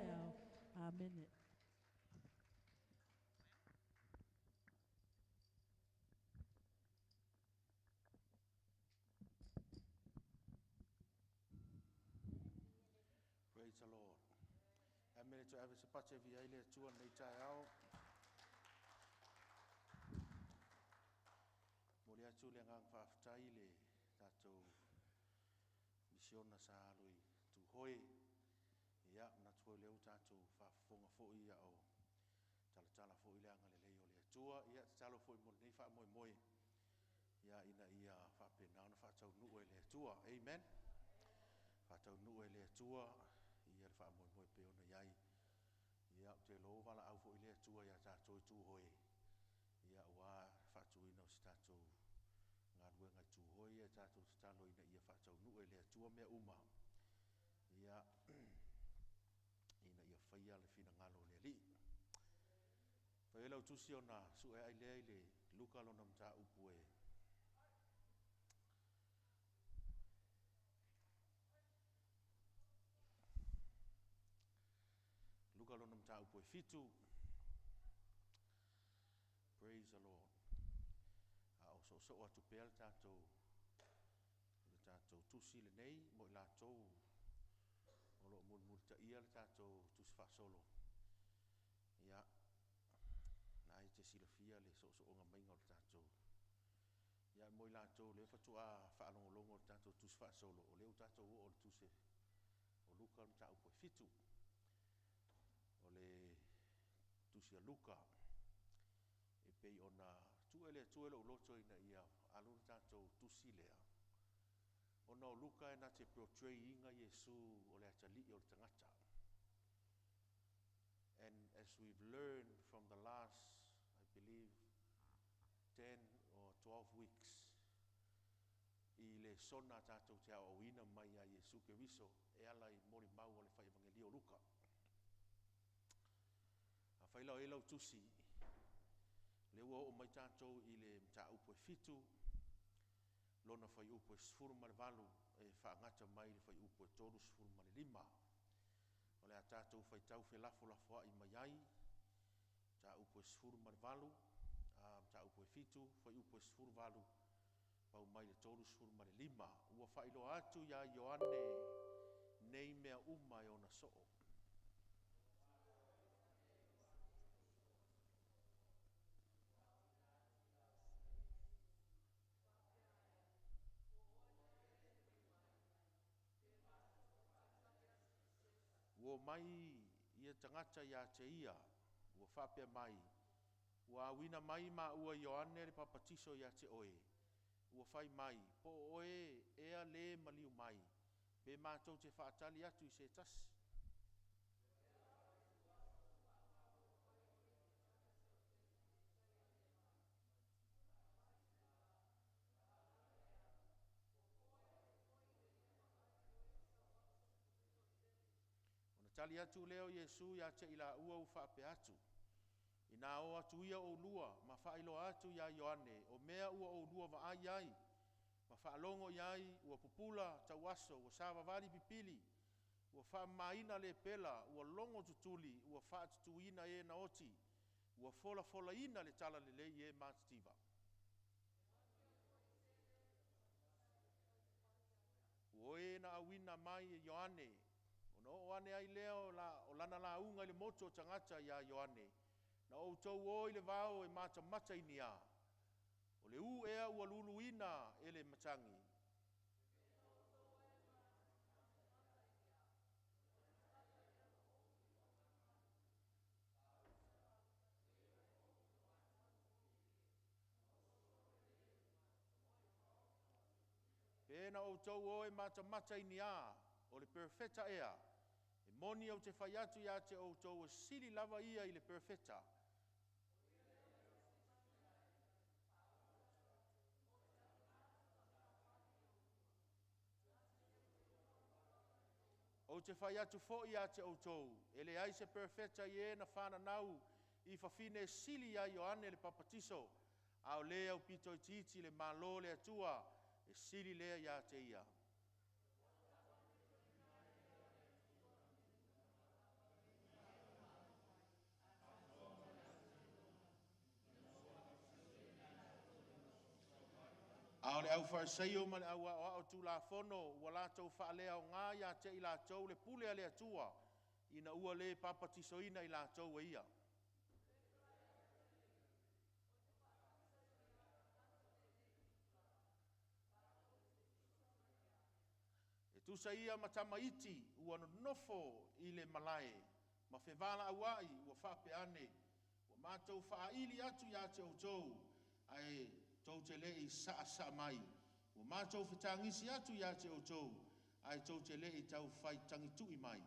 taeao. Amene.
Praise the Lord. Amene to ave se pate via ile tua nei tai ao. Mo le atu le ngang whaaftai le tātou misiona sa alo i tūhoe. Ia, natu leu tātou whaafonga fo ia o talatala fo ile anga le lei o le atua. Ia, tatalo fo i mo nei wha moe moe. Ia, ina ia whaapena ona whaatau nuu e le atua. Amen. Whaatau nuu e le atua. Ia le wha moe moe pe ona iai. Ia, te lo wala au fo ile atua ia tātou i tūhoe. Ia, ua whaatuina o si tātou ngā ruenga i tūhoe ia tātou tatalo ina ia whaatau e le atua mea uma. Ia, ina ia whaia le whina ngalo le ali. Whaela o tusi ona su e ai lea i le Luka lona mta upu e. Luka lona mta upu e 7. Praise the Lord. A o so so atu pea le tātou tusi le nei mo i lātou o lo mulmul ta ia le tātou tusi whaasolo. Ia, nai te silafia le so so onga mainga o le tātou. Ia, mo i lātou le whatua whaalongolongo o le tātou tusi whaasolo. O leo tātou o le tusi o Luka le tāu poe 7. O le tusi a Luka. E pei ona tuele tuele o loto ina ia alu le tātou tusi lea. Ona o Luka e nā te portray inga Yesu o le atali o le tangata. And as we've learned from the last, I believe, 10 or 12 weeks, i le sona tātou te ao ina mai a Yesu Keriso, e ala i mori mau o le whai evangelio Luka. A whailau e lau tusi, le ua o mai tātou i le mta upu e 7, lona whai upu e 18, e whaangata mai le whai upu e 35. O le a tātou whai tau whelafo lafo ai mai ai, tā upu e 18, tā upu e 7, whai upu e 18, pau mai le 35. Ua whailoa atu ia Ioane nei mea uma e ona soo. Ua mai ia tangata ia te ia, ua whapea mai, ua awina mai ma ua Ioane le papatiso ia te oe, ua whai mai, po oe ea le maliu mai, pe mātou te whaatali atu i se tasi. Tali atu leo Yesu ia te ila ua u whaape atu. Ina o atu ia o lua, ma whailoa atu ia Ioane, o mea ua o lua vaai ai, ma whaalongo iai, ua pupula tauaso, ua savavali pipili, ua whaamaina le pela, ua longo tutuli, ua whaatutuina e na oti, ua fola fola ina le tala le lei e mātitiva. Ua e na awina mai e Ioane, ona o ane ai leo la, o lana la unga i le moto o tangata ia Ioane, na o tau o i le vao e mata mata i nia, o le u ea ua luluina e le matangi. Pena o tau o e mata mata i nia, o le perfecta ea, e moni au te whai atu ia te o tau o sili lava ia i le perfecta. O te whai atu fo ia te o tau, e le ai se perfecta i e na whana nau i whawhine sili ia Ioane le papatiso, au le au pito i titi le malo le atua, e sili lea ia te ia. A o le au Fariseio ma le au aoao tulafono ua latou faaleaoga ia te i latou le pule a le Atua ina ua le papatisoina i latou e ia. E tusa ia ma tamaiti ua nonofo i le malae ma fevalauai ua faapea ane, ua matou faaili atu ia te outou, ae tou te le i saasaa mai. Ua matou fetagisi atu ia te outou, ae tou te le i taufai tagitui mai.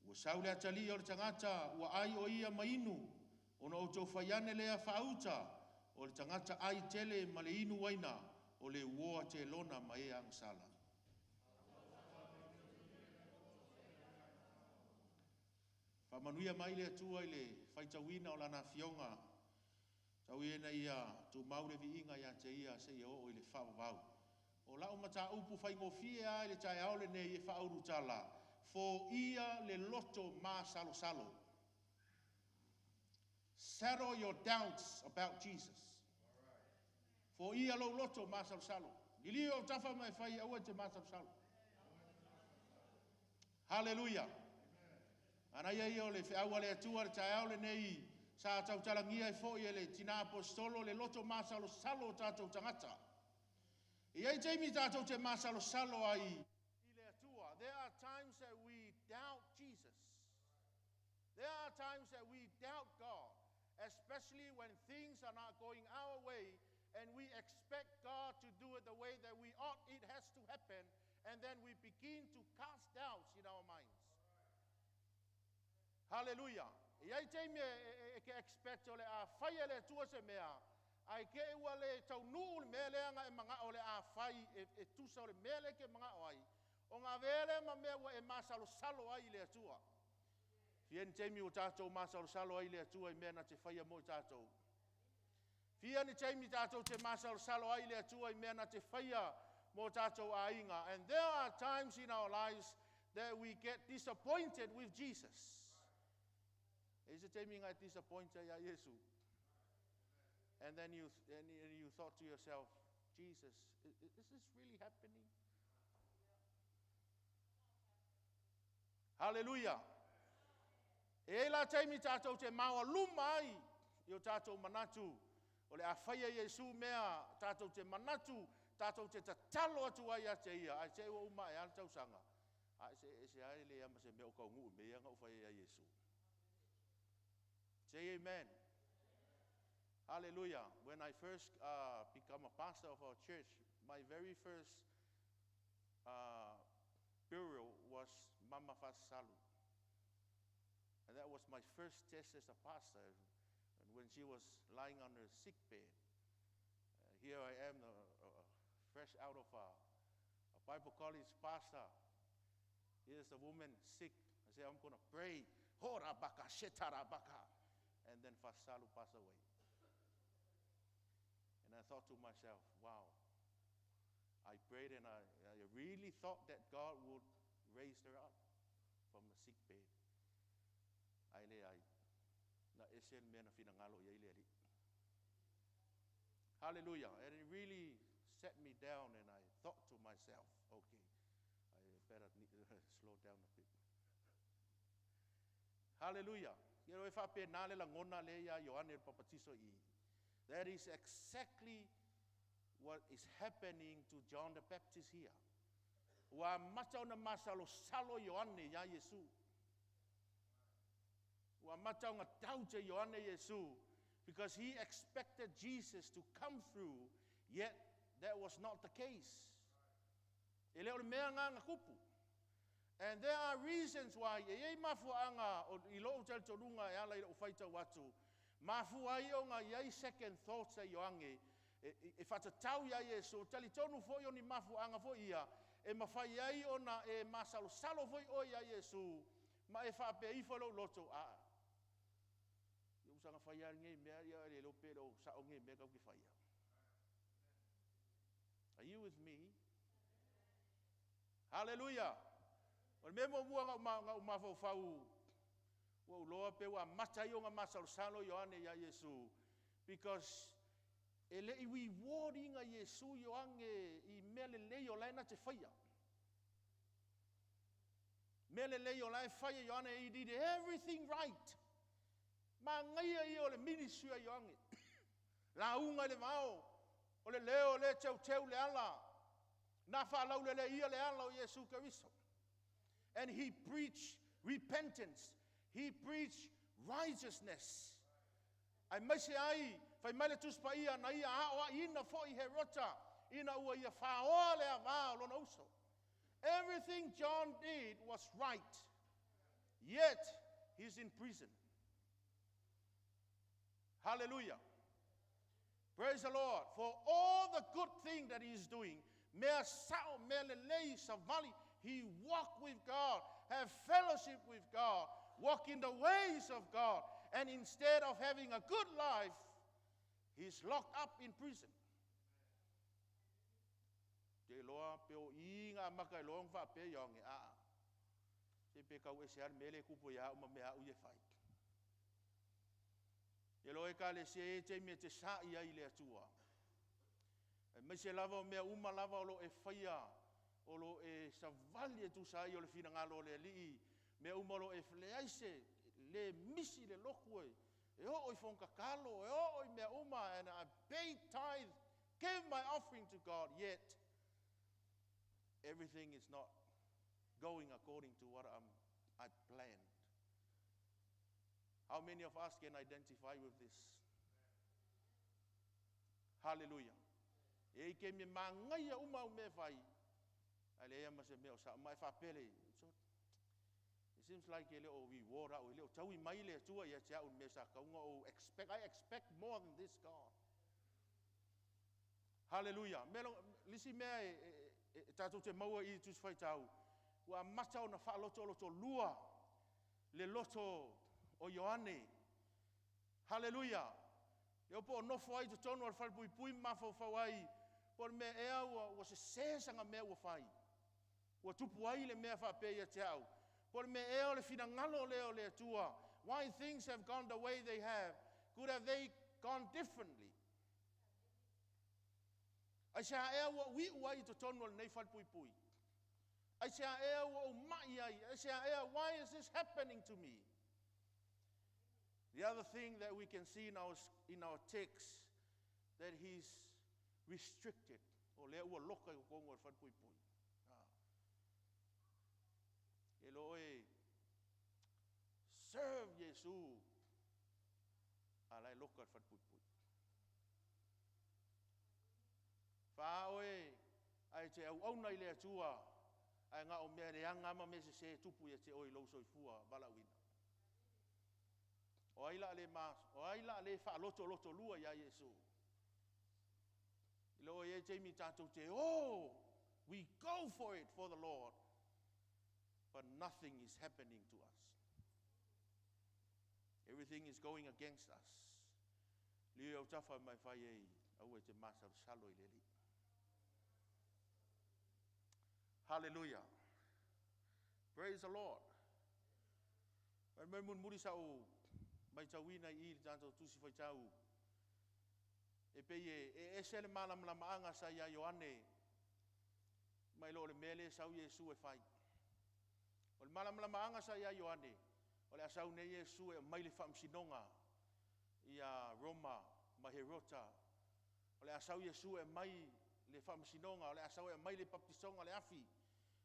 Ua sau le atalii o le tagata, ua ai o ia ma inu, ona outou fai ane lea faauta, o le tagata ai tele ma le inu uaina, o le uo a telona ma e agasala. Faamanuia mai le Atua i le faitauina o Lana Afioga, tau ia ina ia tumau le viiga ia te Ia seia oo i le faavavau. O lau mataupu faigofie lava i le taeao lenei e faaulutala, Foia le loto masalosalo. Settle your doubts about Jesus. Foia lou loto masalosalo. Liliu i ou tafa ma e fai, aua e te masalosalo. Haleluia! Manaia ia o le feau a le Atua i le taeao lenei sa tautalagia ai foi e le tina aposetolo le loto masalosalo o tatou tagata. E i ai taimi tatou te masalosalo ai i le Atua. There are times that we doubt Jesus. There are times that we doubt God, especially when things are not going our way and we expect God to do it the way that we ought it has to happen, and then we begin to cast doubts in our minds. Hallelujah. E i ai taimi e ke expect o le a fai e le Atua se mea, ae ke ua le taunuu le mea lea na e manaʻo o le a fai e tusa o le mea lea e ke manaʻo ai, ona avea lea ma mea ua e masalosalo ai i le Atua. Fia ni taimi ua tatou masalosalo ai i le Atua i mea na te faia mo i tatou? Fia ni taimi tatou te masalosalo ai i le Atua i mea na te faia mo tatou aiga? And there are times in our lives that we get disappointed with Jesus. E i ai se taimi na e disappoint ai ia Iesu. And then you thought to yourself, Jesus, is this really happening? Hallelujah. E i ai la taimi tatou te maoaluma ai i o tatou manatu o le a faia Iesu mea tatou te manatu tatou te tatalo atu ai ia te ia, ae te i ua uma ae lava le tausaga, ae se e ese lava e leai lava ma se mea o taunuu i mea ia na ou fai ai ia Iesu. Say amen. Hallelujah. When I first become a pastor of our church, my very first burial was Mama Fasalu. And that was my first test as a pastor. And when she was lying on her sick bed, here I am, fresh out of a Bible college pastor. Here's a woman sick. I say, I'm going to pray. Horabaka, shetarabaka. And then Fasalu passed away. And I thought to myself, wow. I prayed and I really thought that God would raise her up from the sick bed. Ae leai, na ese le mea na finagalo i ai le Alii. Hallelujah. And it really set me down and I thought to myself, okay, I better slow down a bit. Hallelujah. Ia e faapena le lagona lea ia Ioane le Papatiso i. That is exactly what is happening to John the Baptist here. Ua amata ona masalosalo Ioane ia Iesu. Ua amata ona doubt e Ioane Iesu because he expected Jesus to come through, yet that was not the case. E le o le mea lena na tupu. And there are reasons why, e i ai mafuaaga i lou talitonuga e ala i lou faitau atu, mafua ai ona i ai second thoughts a Ioane e faatatau ia Iesu, talitonu foi o ni mafuaaga foi ia e mafai ai ona e masalosalo foi oe ia Iesu, ma e faapea ifo i lou loto, a, ia ua saga fai lava lenei mea, ia le iloa pe le o sao lenei mea tatou te faia. Are you with me? Hallelujah. O le mea muamua na ou mafaufau ua ou iloa pe ua amata ai ona masalosalo Ioane ia Iesu, because e le i reward ina Iesu Ioane i mea lelei o la e na te faia. Mea lelei o la e fai e Ioane, he did everything right. Manaia ia o le ministry a Ioane. Lauga i le vao, o le leo lea e teuteu le ala, na faalauleleia le ala o Iesu Keriso. And he preached repentance. He preached righteousness. Aemaise ai, fai mai le Tusi Paia, na ia aoaiina foi Herota ina ua ia faoa le avā o lona uso. Everything John did was right, yet he's in prison. Hallelujah. Praise the Lord. For all the good thing that he is doing, mea sao, mea lelei, savali, he walked with God, have fellowship with God, walk in the ways of God, and instead of having a good life, he's locked up in prison. Te iloa pe o i ngā maka i loa nga faapea Ioane, aa, se pe kau ese lava le mea lea e tupu ia au ma mea au ia e fai. Te iloa Ekalesia e i ai taimi e te sa'i ai i le Atua, aemaise lava o mea uma lava o lo o e faia, o lo o e savali e tusa ai o le finagalo o le Alii, mea uma o lo o e leai se le misi le lotu e e oo i fono tatalo, e oo i mea uma, and I pay tithe, give my offering to God, yet everything is not going according to what I planned. How many of us can identify with this? Hallelujah. E i ai taimi e manaia uma au mea e fai, ae leai lava ma se mea o sao. Ma e faapea lea, it seems like e le o reward au, e le o taui mai le Atua ia te au i le mea sa tatau ona ou expect. I expect more than this, God. Hallelujah. Mea lo, le isi mea e, e, e, tatou te maua i i Tusi Faitau, ua amata ona faalotolotolua le loto o Ioane. Hallelujah. Lea po o nofo ai i totonu o le falepuipui ma mafaufau ai, po o le mea ea ua, ua sese sana mea ua fai. Ua tupu ai le mea faapea ia te au. Po o le mea ea o le finagalo lea o le Atua. Why things have gone the way they have, could have they gone differently? Aisea ea ua ou iu ai i totonu o lenei falepuipui? Aisea ea ua ou mai ai? Aisea ea, why is this happening to me? The other thing that we can see in our text, that he's restricted. O lea ua loka i totonu o le falepuipui. Ah. E lo oe serve Iesu a la e loka i le falepuipui. Faa oe ae te auauna i le Atua, ae na o mea leaga lava ma mea sese e tupu ia te oe i lou soifua valaauina. O ai la le ma, o ai la le faalotolotolua ia Iesu? I lo e i ai taimi tatou te o, we go for it for the Lord, but nothing is happening to us. Everything is going against us. Lio i autafa mai fai ei, aua e te masalosalo i le Alii. Hallelujah. Praise the Lord. Mai mai mulimuli sa ou matauina i i le tatou Tusi Faitau, e pei e, e ese le malamalamaaga sa ia Ioane mai lo o le mea lea e sau Iesu e fai. O le malamalamaaga sa ia Ioane, o le a sau nei Iesu e aumai le faamasinoga ia Roma ma Herota. O le a sau Iesu e aumai le faamasinoga, o le a sau e aumai le baptisoga o le afi.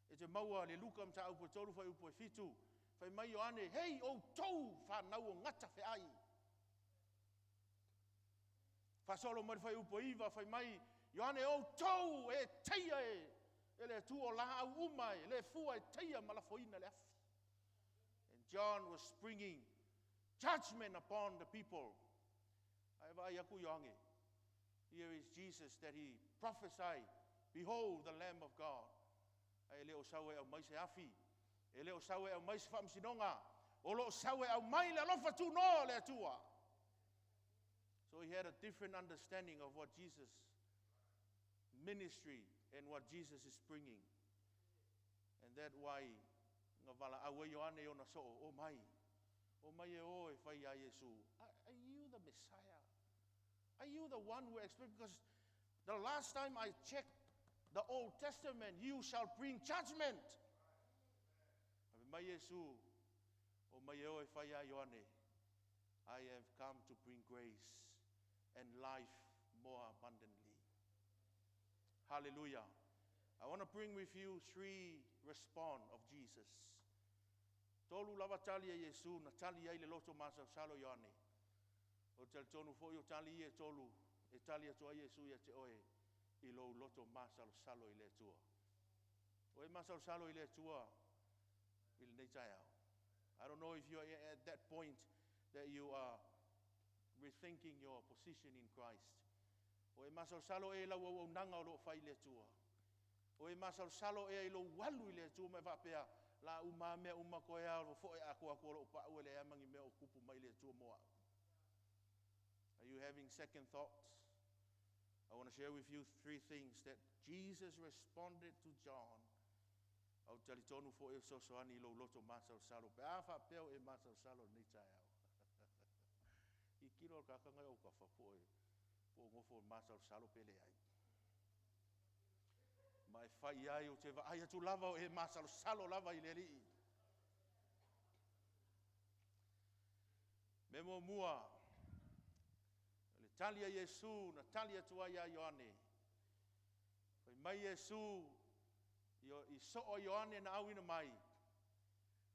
E te maua le Luka mataupu e 3 fuaiupu e 7, fai mai Ioane, Hei outou fanau o gata feai! Faasolo mai le fuaiupu e 9, fai mai Ioane, outou e teia e, e le Atua o laau uma e le fua e teia ma lafoina le afi. And John was bringing judgment upon the people. Ae vaai aku Ioane, here is Jesus that he prophesied, behold the Lamb of God. Ae le o sau e aumai se afi, e le o sau e aumai se faamasinoga, o lo o sau e aumai le alofa tunoa o le Atua. So he had a different understanding of what Jesus ministry and what Jesus is bringing. And that why Na valaau ai Ioane i ona soo, o mai. O mai e o e fai iā Iesu. Are you the Messiah? Are you the one we expect? Because the last time I checked the Old Testament, you shall bring judgment. Ae fai mai Iesu, o mai e o e fai iā Ioane, I have come to bring grace and life more abundantly. Hallelujah. I want to bring with you three response of Jesus. Tolu lava tali a Iesu na tali ai le loto masalosalo o Ioane. Ou te talitonu foi o tali ia e tolu e tali atu ai Iesu ia te oe i lou loto masalosalo i le Atua. O e masalosalo i le Atua i lenei taeao. I don't know if you are at that point that you are rethinking your position in Christ. O e masalosalo ea i lau auaunaga o lo o fai i le Atua. O e masalosalo ea i lou alu i le Atua ma e faapea, la uma mea uma koe a o foe atoa atu o lou pau e leai ma ni mea o tupu mai le Atua mo au. Are you having second thoughts? I want to share with you three things that Jesus responded to John. Ou te talitonu foi e fesoasoani i lou loto masalosalo. Pe a faapea o e masalosalo i lenei taeao. I kilo o le kakanga e autafa po o po o nofo masalosalo pe leai. Ma e fai ai ou te vaai atu lava o e masalosalo lava i le Alii. Mea muamua, o le tali a Iesu na tali atu ai ia Ioane. Fai mai Iesu i soo a Ioane na auina mai,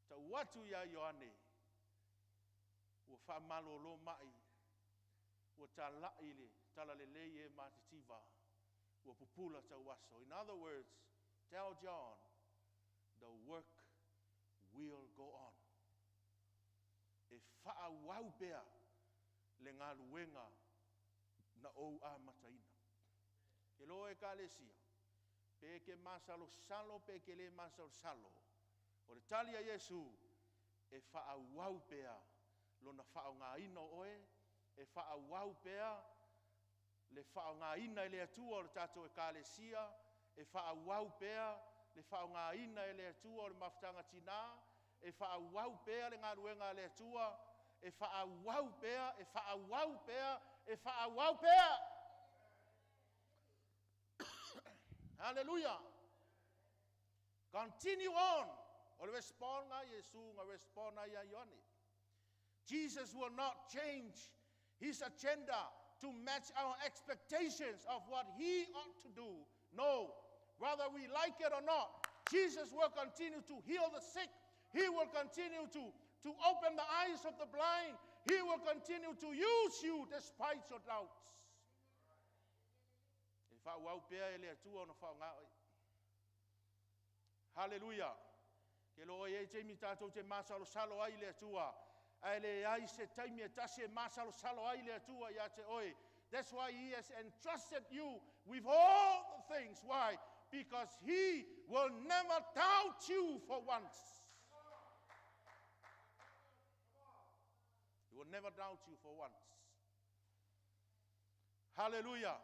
tau atu ia Ioane, ua faamalolo mai, ua talai le talalelei e matitiva, ua pupula tauaso. In other words, tell John, the work will go on. E faaauau pea le galuega na ou amataina. Ke loa Ekalesia, pe e te masalosalo pe e te le masalosalo, o le tali a Iesu, e faaauau pea lona faaaogaina o oe, e faaauau pea le faaaogaina e le Atua o le tatou Ekalesia, e faaauau pea le faaaogaina e le Atua o le mafutaga tinā, e faaauau pea le galuega a le Atua, e faaauau pea, e faaauau pea, e faaauau pea. Hallelujah. Continue on. O le respond a Iesu na respond ai ia Ioane. Jesus will not change his agenda to match our expectations of what he ought to do. No, whether we like it or not, Jesus will continue to heal the sick. He will continue to open the eyes of the blind. He will continue to use you despite your doubts. E faaauau pea e le Atua ona faaaoga oe. Hallelujah. Ke loa i ai taimi tatou te masalosalo ai i le Atua. Ae leai se taimi e tasi e masalosalo ai le Atua ia te oe. That's why he has entrusted you with all the things. Why? Because he will never doubt you for once. He will never doubt you for once. Hallelujah.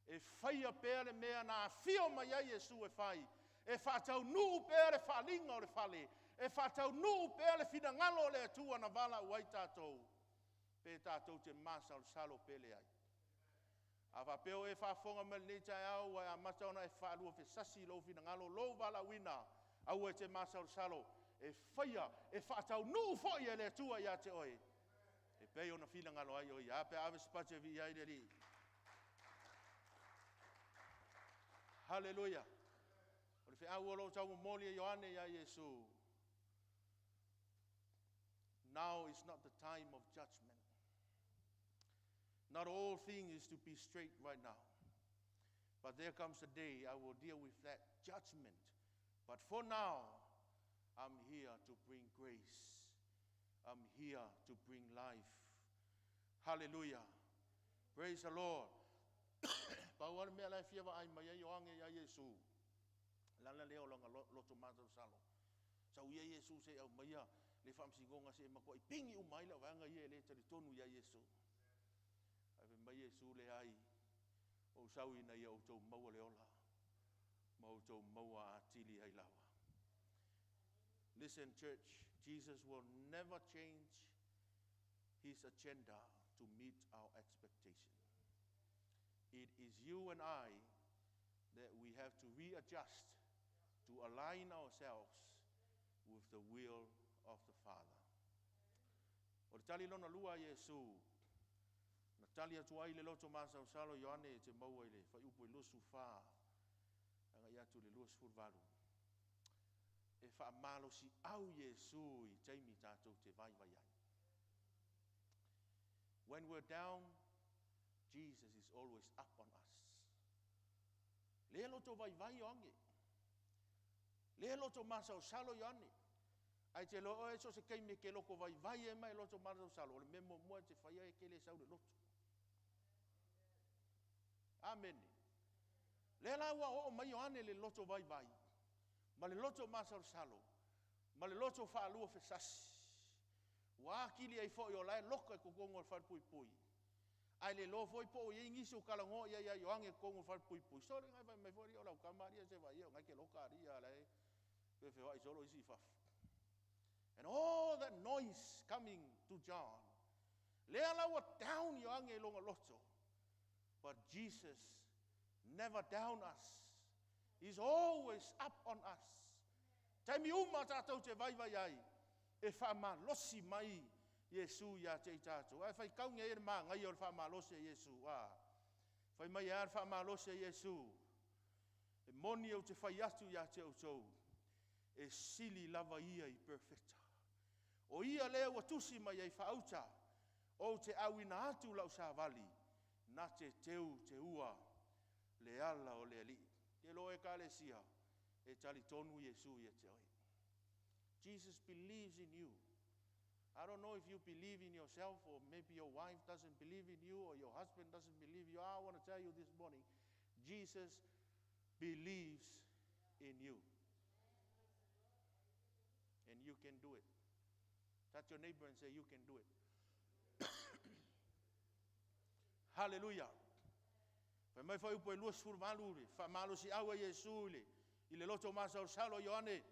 E faia pea le mea na afio mai ai Iesu e fai. E faataunuu pea le faaaliga o le fale. E faataunuu pea le finagalo o le Atua na valaau ai tatou. Pe tatou te masalosalo pe leai. A faapea o e faafofoga mai lenei taeao ua e amata ona e faaluafesasi i lou finagalo, lou valaauina, aua e te masalosalo, e faia, e faataunuu foi e le Atua ia te oe. E pei ona finagalo ai o ia. A pe a ave se pati e viia ai le Alii. Hallelujah. O le feau o lo o taumomoli e Ioane ia Iesu. Now is not the time of judgment. Not all things is to be straight right now. But there comes a day I will deal with that judgment. But for now, I'm here to bring grace. I'm here to bring life. Hallelujah. Praise the Lord. Pau lava le mea la e fia vaai mai ai Ioane ia Iesu. Lana lea o lona loto masalosalo. Sau ia Iesu se i aumaia le faamasinoga se i matuai pigi uma ai le vaega ia e le talitonu ia Iesu. Ae fai mai Iesu, leai, ou sau ina ia outou maua le ola, ma outou maua atili ai lava. Listen, church, Jesus will never change his agenda to meet our expectation. It is you and I that we have to readjust to align ourselves with the will of the Father. O le tali lona lua Iesu, na tali atu ai le loto masalosalo Ioane e te maua i le fuaiupu e 24, agai atu i le 28. E faamalosiau Iesu i taimi tatou te vaivai ai. When we're down, Jesus is always up on us. Le loto vaivai Ioane. Le loto masalosalo Ioane. Ai te loa oe so se kaimi ke loko vaivai e mai loto masalosalo. O le mea muamua e te faia e ke le sau le loto. Amene. Le la ua oo mai Ioane le loto vaivai. Ma le loto masalosalo. Ma le loto faalua fesasi. Ua akili ai foi o lae loka i totonu o le falepuipui. Ae le iloa foi po o i ai nisi o talanoa i ai ia Ioane i totonu o le falepuipui. Sole ngai fai mai foi alii o lau tama alii se vaai o ngai ke loka alii a lae feofeoai solo isi i fafo. And all that noise coming to John. Lea la ua down Ioane i lona loto. But Jesus never down us. He's always up on us. Taimi uma tatou te vaivai ai, e faamalosi mai Iesu ia te i tatou. Ae faitaugia ia le magaia o le faamalosi a Iesu. A, fai mai e a le faamalosi a Iesu? E moni ou te fai atu ia te outou, e sili lava ia i perofeta. O ia lea ua tusi mai ai faauta, Ou te auina atu lau savali, na te teu teua le ala o le Alii. Te iloa Ekalesia, e talitonu Iesu ia te oe. Jesus believes in you. I don't know if you believe in yourself or maybe your wife doesn't believe in you or your husband doesn't believe you. I want to tell you this morning, Jesus believes in you. And you can do it. Touch your neighbor and say, you can do it. Hallelujah. Fai mai fuaiupu e 28 le faamalosiau a Iesu i le, i le loto masalosalo a Ioane,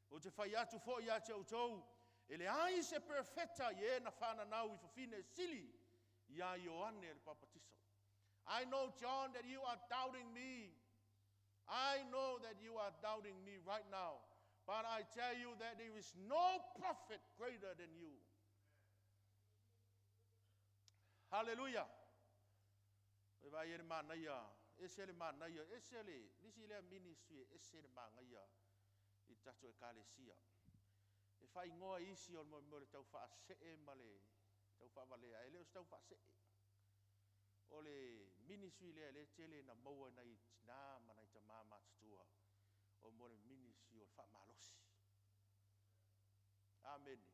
Ou te fai atu foi ia te outou, e leai se perofeta i e na fananau i fafine e sili iā Ioane le Papatiso. I know, John, that you are doubting me. I know that you are doubting me right now. But I tell you that there is no prophet greater than you. Hallelujah. Oi vai e le manaia, ese le manaia, ese le, nisi lea ministry e ese le manaia i le tatou Ekalesia. E faaigoa e isi o le mea o le tau faasee ma le tau faavalea, e le o se tau faasee. O le ministry lea lea e tele na maua e nai tina ma nai tama matutua, o mo le ministry o le faamalosi. Amene.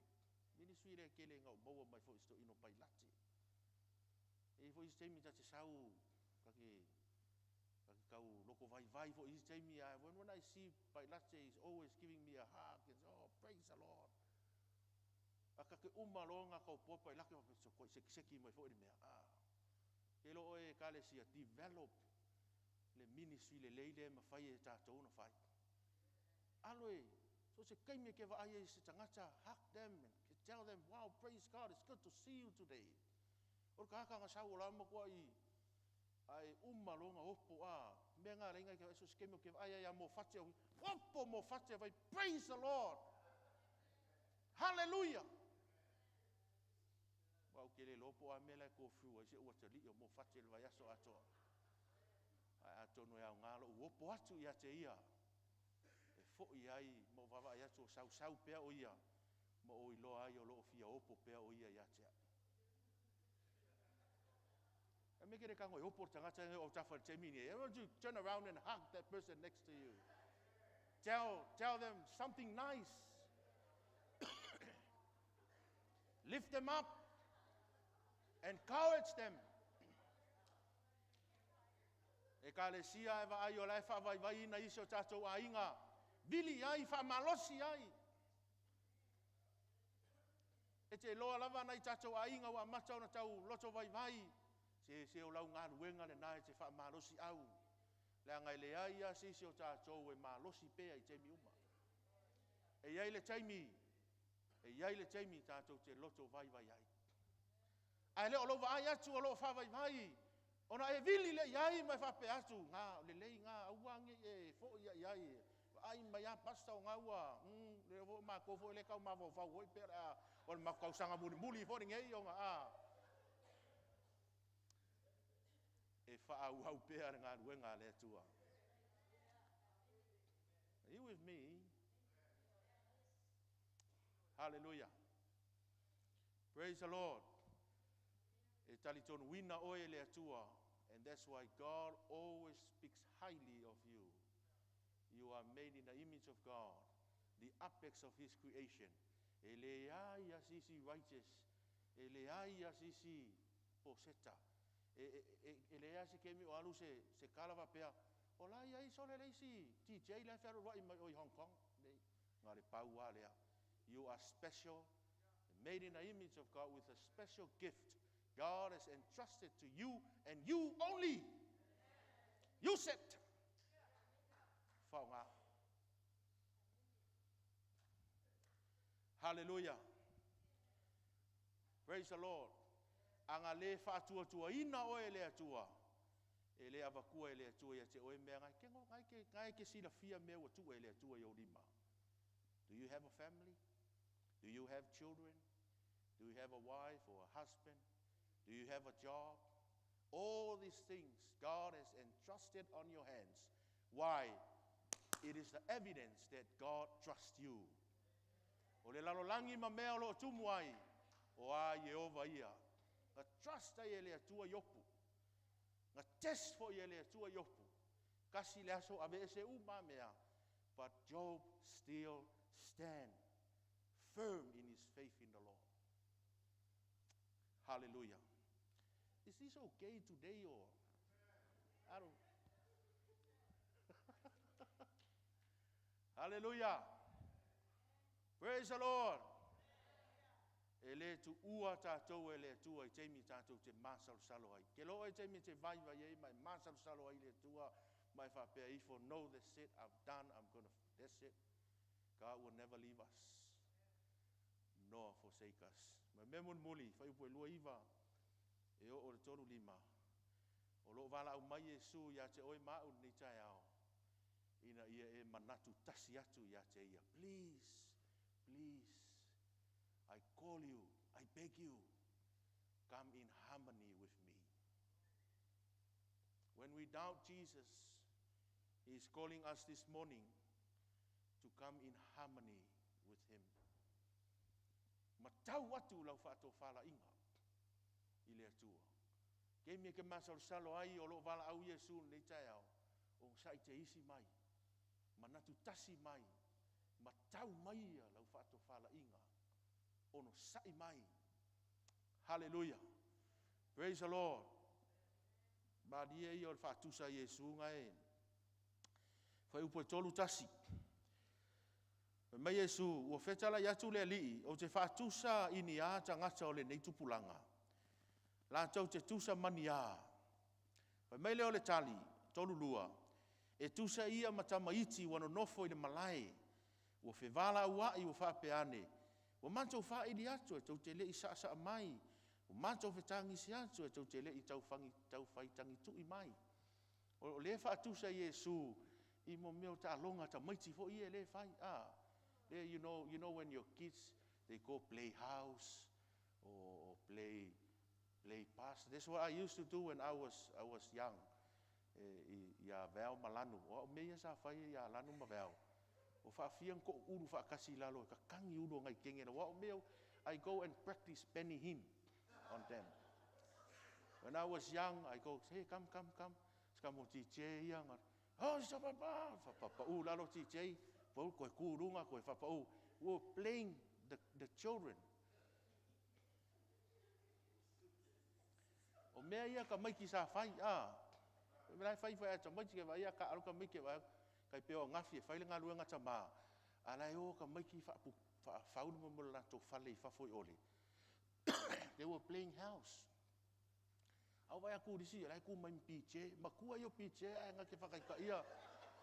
Ministry lea e tele na ou maua mai foi i si toeaina o Pailate. E i ai foi isi taimi ta te sau, ta te, ta te tau lotovaivai foi i isi taimi, ae when I see Pailate is always giving me a hug and say, oh, praise the Lord. A ta te uma loa ona taupoa Pailate, faapea, so, sekiseki mai foi le mea. Ah. Ke iloa oe Ekalesia, develop le ministry lelei lea e mafai e tatou ona fai. Alo e, so se taimi e ke vaai ai i se tagata, hug them and tell them, wow, praise God, it's good to see you today. O le tagata na sau o la matuai ae uma loa ona opo a, mea na alai nai ke vaai, so se taimi o ke vaai ai ia Mofate o opo Mofate vai, praise the Lord. Hallelujah. Aua ou te le iloa po o a mea la e go through ai si ou atalii o Mofate i le vaiaso atoa. Ae atonu e aoga lou opo atu ia te ia e foi ai ma ou vaavaai atu o sausau pea o ia ma ou iloa ai o lo o fia opo pea o ia ia te au. E me kere kango e opo le tagata e o autafa i le taimi nei. I want you to turn around and hug that person next to you. Tell them something nice. Lift them up. Encourage them. Ekalesia e vaai o la e faavaivaiina isi o tatou aiga, vili ai, faamalosi ai. E te iloa lava nai tatou aiga ua amata ona tau loto vaivai, se se o lau galuega lena e te faamalosi au, leaga e leai lava se isi o tatou e malosi pea i taimi uma. E iai le taimi, e iai le taimi tatou te loto vaivai ai. Ae le o lou vaai atu o loo faavaivai, ona e vili lea i ai ma e faapea atu, ga, lelei ga, aua ne i e foi ia i ai, vaai mai lava pastor o ga ua, lea foi o matou foi lea e tau mafaufau foi pe o le a, o le matou tausaga mulimuli foi lenei ona a, e faaauau pea le galuega a le Atua. Are you with me? Hallelujah. Praise the Lord. E talitonuina oe e le Atua. And that's why God always speaks highly of you. You are made in the image of God, the apex of His creation. E leai lava se isi righteous, e leai lava se isi poseta. E, e, e, e leai lava se kemi o alu se, se kala faapea, o la e i ai sole le isi TJ la e fealualuai mai o i Hong Kong. Nei, na o le pau lava lea. You are special, made in the image of God with a special gift God has entrusted to you and you only. Use it. Faoga. Hallelujah. Praise the Lord. Aga le faatuatuaina oe e le Atua, e le avatua e le Atua ia te oe mea ngai ke ngai ke ngai ke silafia mea ua tuu e le Atua i ou lima. Do you have a family? Do you have children? Do you have a wife or a husband? Do you have a job? All these things God has entrusted on your hands. Why? It is the evidence that God trusts you. O le lalolagi ma mea o lo o tumu ai, o a Ieova ia. Na trust ai e le Atua Iopu. Na test foi e le Atua Iopu. Tasi le aso aveese uma mea. But Job still stand firm in his faith in the Lord. Hallelujah. Is this okay today or I don't Hallelujah. Praise the Lord. E le tuua tatou e le Atua i taimi tatou te masalosalo ai. Ke loa i taimi te vaivai ai ma e masalosalo ai le Atua ma e faapea ifo, no, that's it, I've done, I'm gonna, that's it. God will never leave us, nor forsake us. Ma mea mulimuli, fuaiupu e 29 e oo i le 35, o lo o valaau mai Iesu ia te oe ma au i lenei taeao, ina ia e manatu tasi atu ia te ia. Please, please, I call you, I beg you, come in harmony with me. When we doubt Jesus, He is calling us this morning to come in harmony with Him. Matau atu lau faatofalaiga i le Atua. Keimi e ke masalosalo ai o lo o valaau Iesu i lenei taeao, onosai te isi mai, manatu tasi mai, matau mai ia lau faatofalaiga, onosai mai. Hallelujah. Praise the Lord. Malie ia o le faatusa a Iesu gae. Fuaiupu e 31. Fai mai Iesu, ua fetalai atu le Alii, ou te faatusa i ni a tagata o lenei tupulaga, latou te tusa ma ni a. Fai mai lea o le tali, 32, e tusa ia ma tamaiti ua nonofo i le malae, ua fevalauai ua faapea ane, ua matou faaili atu e tou te le i saasaa mai, ua matou fetagisi atu e tou te le i taufai tagitui mai. O lea e faatusa Iesu i mo mea o taaloga tamaiti foi ia lea e fai. Ah, lea, you know when your kids, they go play house or play pass. That's what I used to do when I was young. E, ia Val ma Lanu. O au mea ia sa fai ia Lanu ma Val. O faafia ko ulu faakasi lalo e kakangi ulu o ngai kenge na. O au mea, I go and practice Benny Hinn on them. When I was young, I go, hey, come, come, come. Ska mo TJ ia nga. Oh, sa papa. Whapapau lalo TJ. Pau koe kūrunga, koe whapau. We were playing the children. O mea ia ka maiki sa fai, ah. Me fai fai a tamaiti ke vai a ka alu ka maiki vai kai pe o ngafi e fai le ngaluega tama. A lai o ka maiki whaapu whaawhaunu mo mo latou fale i fafo i ole. They were playing house. Au vai aku risi, lai ku mai PJ, makua yo PJ ai nga ke whakaika ia.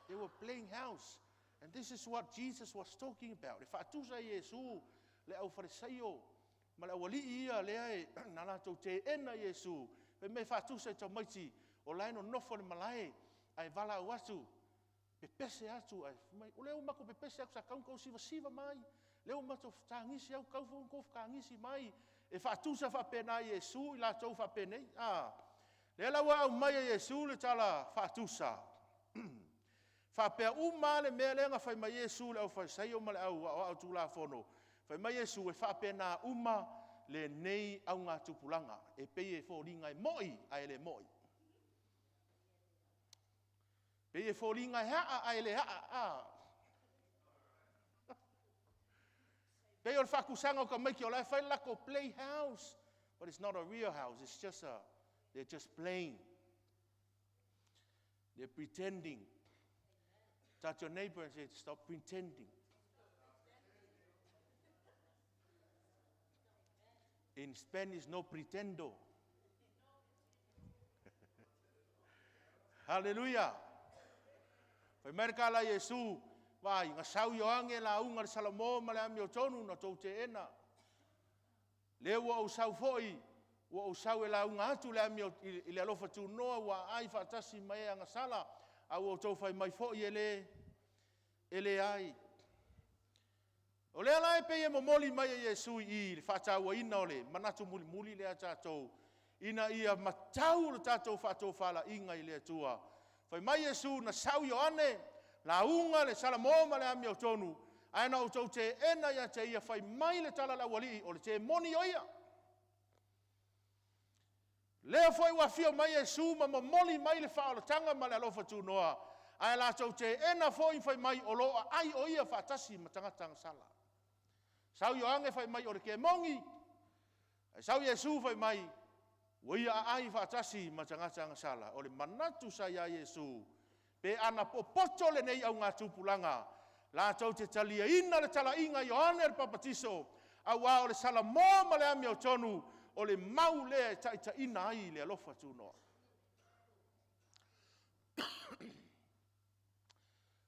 They were playing house. And this is what Jesus was talking about. E faatusa Iesu le au Farisaio ma le aualii ia lea e na latou teena Iesu. Fai mai faatusa i tamaiti o la e nonofo i le malae ae valaau atu, pepese atu ae fai mai, o lea ua matou pepese atu sa tatau ona tou sivasiva mai, lea ua matou fetagisi atu, tatau foi ona outou fetagisi mai. E faatusa faapena e Iesu i latou faapenei. A, lea la ua aumai e Iesu le tala faatusa. Faapea uma lava le mea lea na fai mai ai Iesu i le aufaisaio ma le au aoao Tulafono, fai mai Iesu, e faapena uma lenei augatupulaga, e pei e foliga e mo'i ae le mo'i. Pei e foliga e a'a ae le a'a. A. Pei o le faatusaga o tamaiti o la e fai le latou playhouse, but it's not a real house, it's just a, they're just playing. They're pretending. Touch your neighbor and say, stop pretending. In Spanish, no pretendo. Hallelujah. Fai mai le tala a Iesu, Vaai, na sau Ioane lauga i le Salamo ma le amiotonu na tou teena. Lea ua ou sau foi, ua ou sau e lauga atu i le amio, i le alofa tunoa ua aai faatasi ma e agasala, a ua outou fai mai foi e le, e leai. O lea la e pei e momoli mai e Iesu i i le faatauaina o le manatu mulimuli lea a tatou, ina ia matau le tatou faatofalaiga i le Atua. Fai mai Iesu, na sau Ioane, lauga le Salamo ma le amiotonu, ae na outou teena ia te ia, fai mai le tala a le aualii, o le temoni o ia. Lea foi ua afio mai Iesu ma momoli mai le faaolataga ma le alofa tunoa, ae latou teena foi fai mai o lo o aai o ia faatasi ma tagata agasala. Sau Ioane fai mai o le kemoni, ae sau Iesu fai mai ua ia aai faatasi ma tagata agasala. O le manatu sa ia Iesu, pe ana popoto lenei augatupulaga, latou te taliaina le talaiga a Ioane le Papatiso, auā o le Salamo ma le amiotonu, o le mau lea e taitaiina ai le alofa tunoa.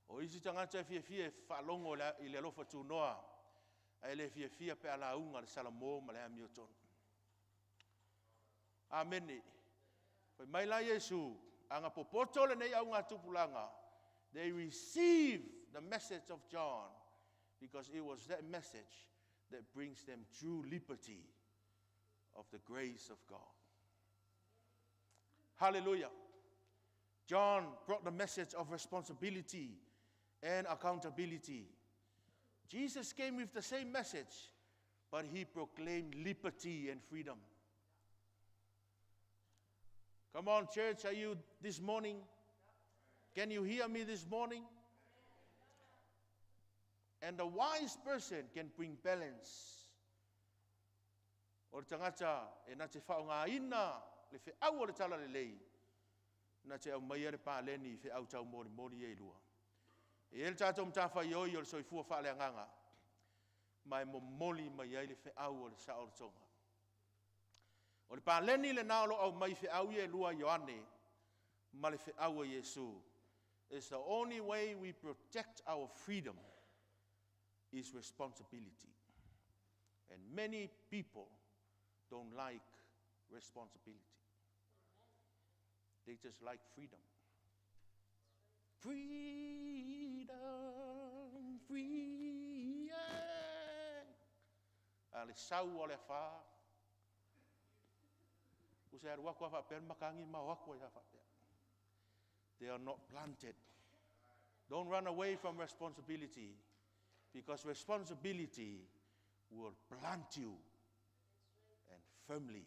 O isi tagata e fiafia e faalogo i le alofa tunoa, ae le fiafia pe a lauga le Salamo ma le amiotonu. Amene. Fai mai la Iesu, ana popoto lenei augatupulaga, they receive the message of John because it was that message that brings them true liberty of the grace of God. Hallelujah. John brought the message of responsibility and accountability. Jesus came with the same message, but he proclaimed liberty and freedom. Come on, church, are you this morning? Can you hear me this morning? And the wise person can bring balance. O le tagata e na te faaaogaina le feau o le talalelei, na te aumaia le paleni i feau taumolimoli ia e lua. E i ai le tatou matafaioi o le soifua faaleagaga, ma e momoli mai ai le feau o le saolotoga. O le paleni lena o lo o aumai i feau ia e lua a Ioane ma le feau a Iesu. It's the only way we protect our freedom is responsibility. And many people don't like responsibility. They just like freedom. Freedom, free, yeah. A le sau o le afa. Ua se alu atu a faapea le matagi ma o atu ai lava faapea. They are not planted. Don't run away from responsibility because responsibility will plant you and firmly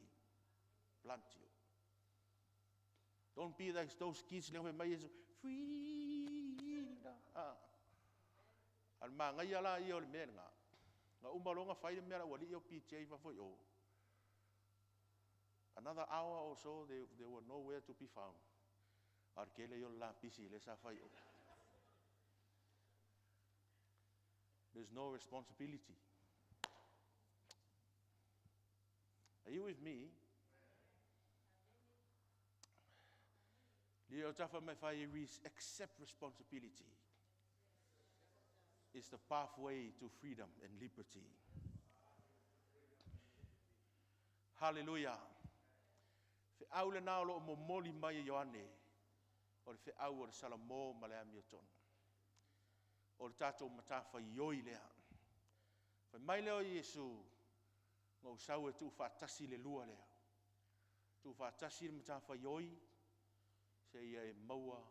plant you. Don't be like those kids lea fai mai Iesu, freedom. Ah. A le manaia la ia o le mea lena. Na uma loa ona fai le mea a le aualii o PJ i fafo i o. Another hour or so, they were nowhere to be found. A o le tele ia o le lapisi lea sa fai i o. There's no responsibility. Are you with me? Leo tafa mai fai accept responsibility. is the pathway to freedom and liberty. Hallelujah. Feau lena o loo momoli mai e Ioane, o le feau o le salamo ma le amiotonu. O le tatou matafaioi lea. Fai mai lea o Iesu, na ou sau e tuufaatasi le lua lea. Tuufaatasi le matafaioi, seia e maua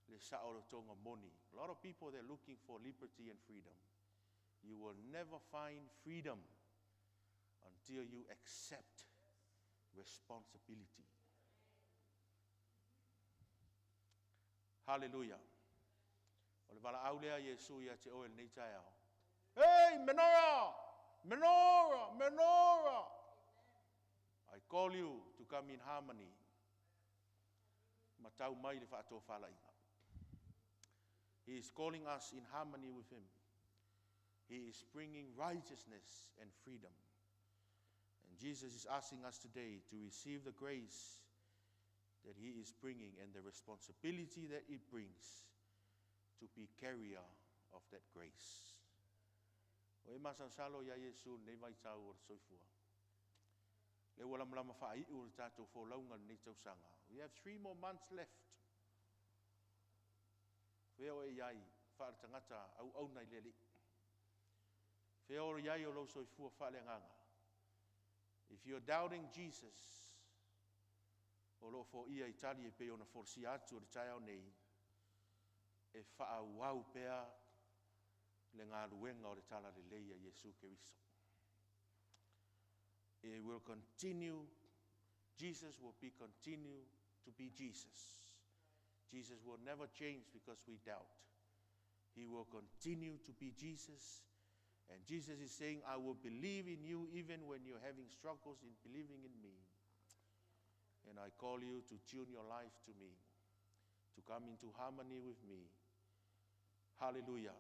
le saolotoga moni. A lot of people, they're looking for liberty and freedom. You will never find freedom until you accept responsibility. Hallelujah. O le valaau lea Iesu ia te oe lenei taeao. Hey, menorah! Menorah! Menorah! I call you to come in harmony. Ma tau mai le faatofalaiga. He is calling us in harmony with him. He is bringing righteousness and freedom. And Jesus is asking us today to receive the grace that he is bringing and the responsibility that it brings to be carrier of that grace. O e masalosalo ia Iesu lenei vaitau o le soifua. Le ua lamalama faaiu le tatou folauga lenei tausaga. We have 3 more months left. Fea o e iai faale tagata auauna i le Alii. Fea o iai o lou soifua faaleagaga. If you're doubting Jesus, o loo foia i tali e pei ona folasia atu o le taeao nei, e faaauau pea le galuega o le talalelei a Iesu Keriso. It will continue. Jesus will be continue to be Jesus. Jesus will never change because we doubt. He will continue to be Jesus. And Jesus is saying, I will believe in you even when you're having struggles in believing in me. And I call you to tune your life to me, to come into harmony with me. Hallelujah.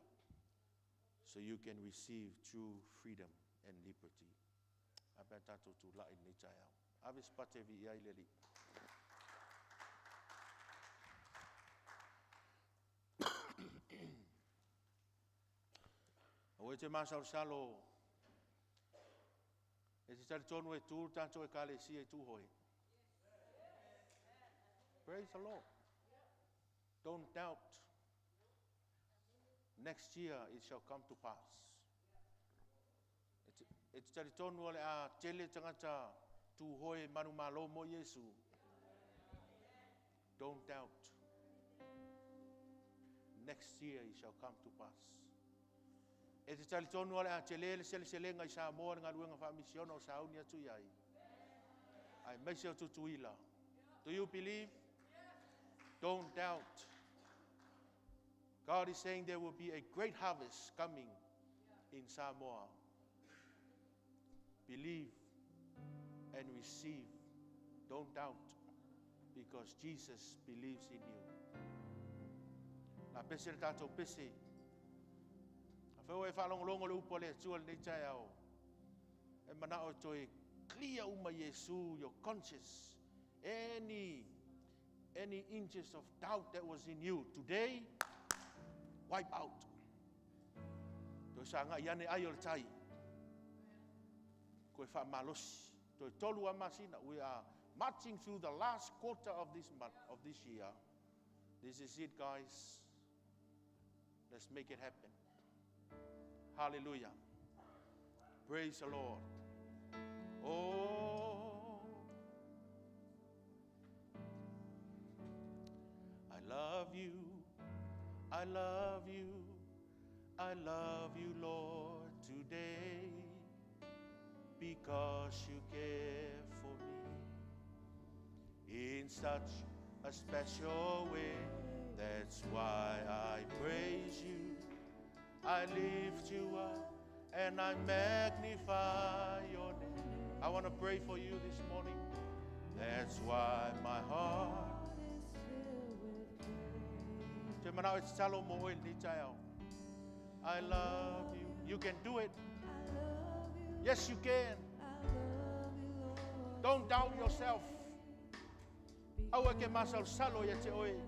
So you can receive true freedom and liberty. A pe tatou tulai lenei taeao. Ave se pate e viia ai le Alii. Aua e te masalosalo e te talitonu e tu le tatou Ekalesia i Tūhoe. Praise the Lord. Don't doubt. Next year it shall come to pass. E te talitonu o le a tele tagata Tūhoe manumalo mo Iesu. Don't doubt. Next year it shall come to pass. E te talitonu o le a tele le seleselega i Samoa le galuega faamisiona o sauni atu i ai. Aemaise o Tutuila. Do you believe? Don't doubt. God is saying there will be a great harvest coming in Samoa. Believe and receive. Don't doubt, because Jesus believes in you. La pese le tatou pese. Afai ua e faalogologo le upu a le Atua lenei taeao, e manao e toe clear uma Iesu, your conscience, any inches of doubt that was in you today, wipe out. Toe sagai ane ai o le tai. Koe faamalosi. Toe tolu lava masina. We are marching through the last quarter of this month, of this year. This is it, guys. Let's make it happen. Hallelujah. Praise the Lord. Oh, I love you. I love you. I love you, Lord, today, because you care for me in such a special way. That's why I praise you. I lift you up and I magnify your name. I want to pray for you this morning. That's why my heart
is filled with praise.
Te manao e tatalo mo oe lenei taeao. I love you. You can do it.
I love you.
Yes, you can.
I love you, Lord.
Don't doubt yourself. Aua e ke masalosalo ia te oe.
For me.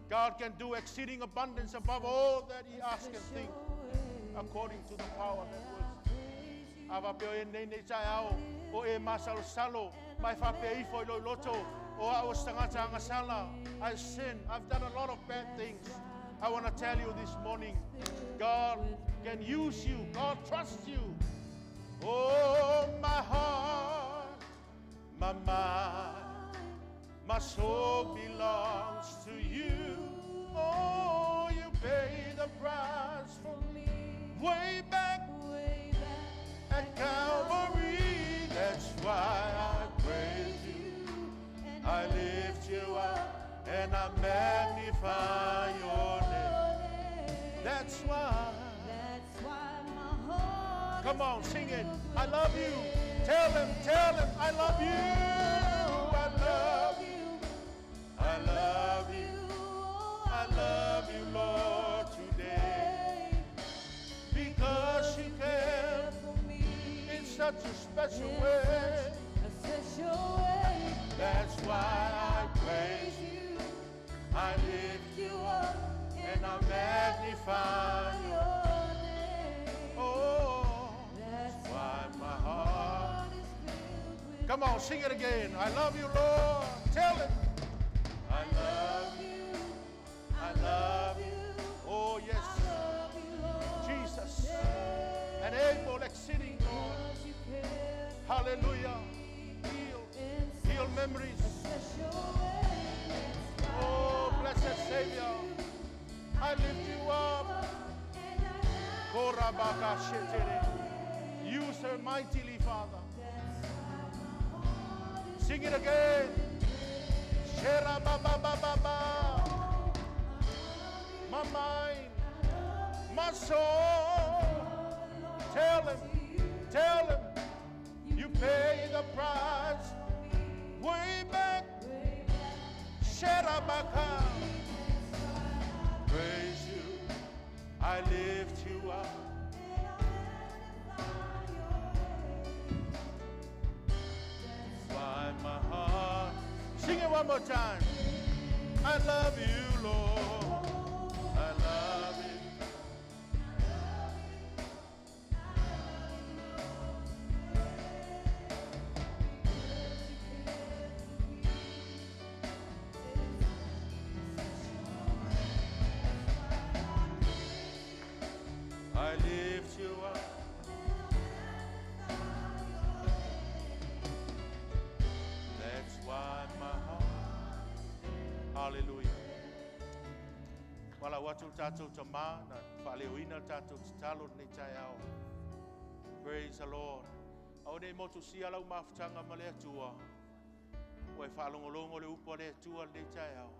God can do exceeding abundance above all that he asks and think. according to the power that works. A wapea e nei nei tae ao, o e masalosalo, mai whapea ifo i lou loto, o a o stangata angasala. I sin, I've done a lot of bad things. I want to tell you this morning, God can use you. God trusts you. Oh, my heart, my mind, my soul belongs to you. Oh, you paid the price for me way back at Calvary. That's why I praise you. I lift you up and I magnify your name. That's why.
That's why my heart
Come on, sing it. I love you. Tell him, I love you. I love you. I love you. I love you, Lord, today. Because you care
for me
in such a special way.
a special way.
That's why I praise
you,
I lift
you up,
and I magnify
your name.
Oh,
That's
why my heart.
heart is filled with
Come on, sing it again. I love you, Lord. Tell him. I love
you.
I love you. Oh, yes.
I love you, Lord.
Jesus. And able, exceeding, Lord.
Because you care
Hallelujah. Heal.
in
Heal memories.
special way. That's why
Oh, blessed Savior. I lift you up.
and I
Korabaka shetere. Use her mightily, Father. Sing it again. Shera ba ba ba ba ba. My mind, my soul. Tell him, tell him, you pay the price. Way back, Sherabaka. Praise you, I lift you up. Why my heart. Sing it one more time. I love you, Lord. I love you. I lift you up. That's why my heart. Hallelujah. Wala watu tātou ta mā, na whaleoina tātou tatalo nei tai ao. Praise the Lord. Au nei motu sia lau mafutanga ma le atua. Ua e whaalongolongo le upo le atua nei tai ao.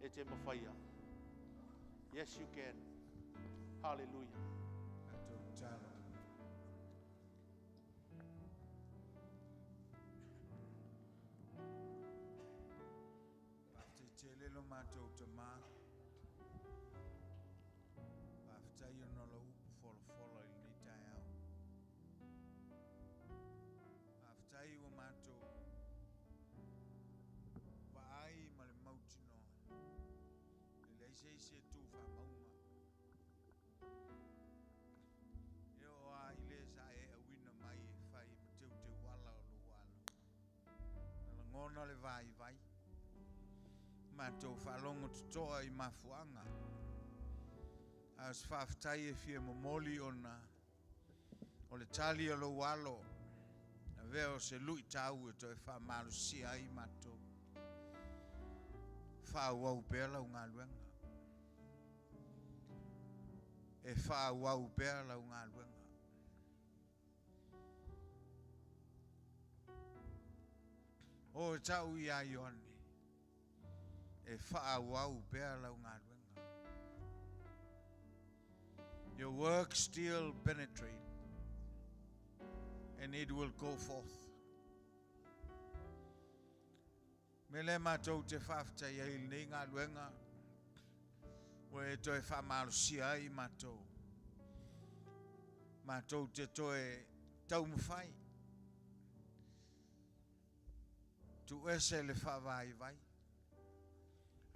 E te mawhaia. Yes, you can. Hallelujah.
Tātou talo. Pāwhtai te lelo mātou ta mā. Pāwhtai o no la upu wholofola i nei tai ao. Pāwhtai o mātou vaai ma le mautinoa. Le leise isi e tū whaamaunga. E o a i le sa e awina mai e whai ma teu te wala o lo walo. Na langona le vai vai. Mātou whalongo tutoa i mafuanga. A os whawhtai e fia momoli ona. O le tali o lo walo. Na veo se lui tau e toe wha ai mātou. Wha au pea lau ngā luenga. E wha au pea lau ngā luenga. O e tau i a Ioane. E wha au pea lau ngā luenga. Your work still penetrate and it will go forth. Me le mātou te whawhtai ai nei ngā luenga o e toe whamalosia ai mātou. Mātou te toe taumawhai. Tu ese le whawai vai.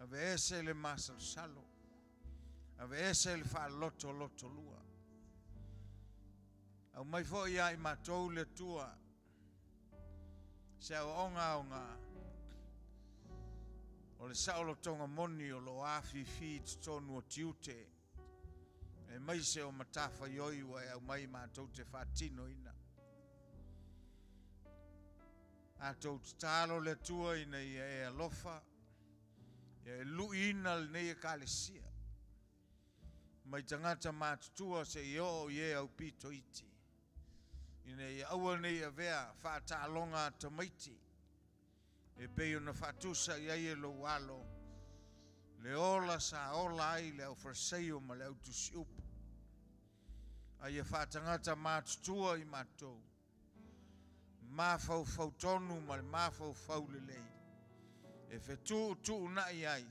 Ave ese le masalsalo. Ave ese le wha loto loto lua. Aumai foi ia i matou le Atua se aoaoga aoga o le saolotoga moni o loo afifi i totonu o tiute aemaise o matafaioi ua e aumai matou te faatinoina. Matou tatalo le Atua ina ia e alofa ia e luiina lenei Ekalesia mai tagata matutua seia oo i e aupito iti, ina ia aua nei avea faataaloga a tamaiti e pei ona faatusa i ai e lou alo le ola sa ola ai le aufalesaio ma le autusiupu, a ia faatagata matutua i matou mafaufau tonu ma le mafaufau lelei e fetuutuunai ai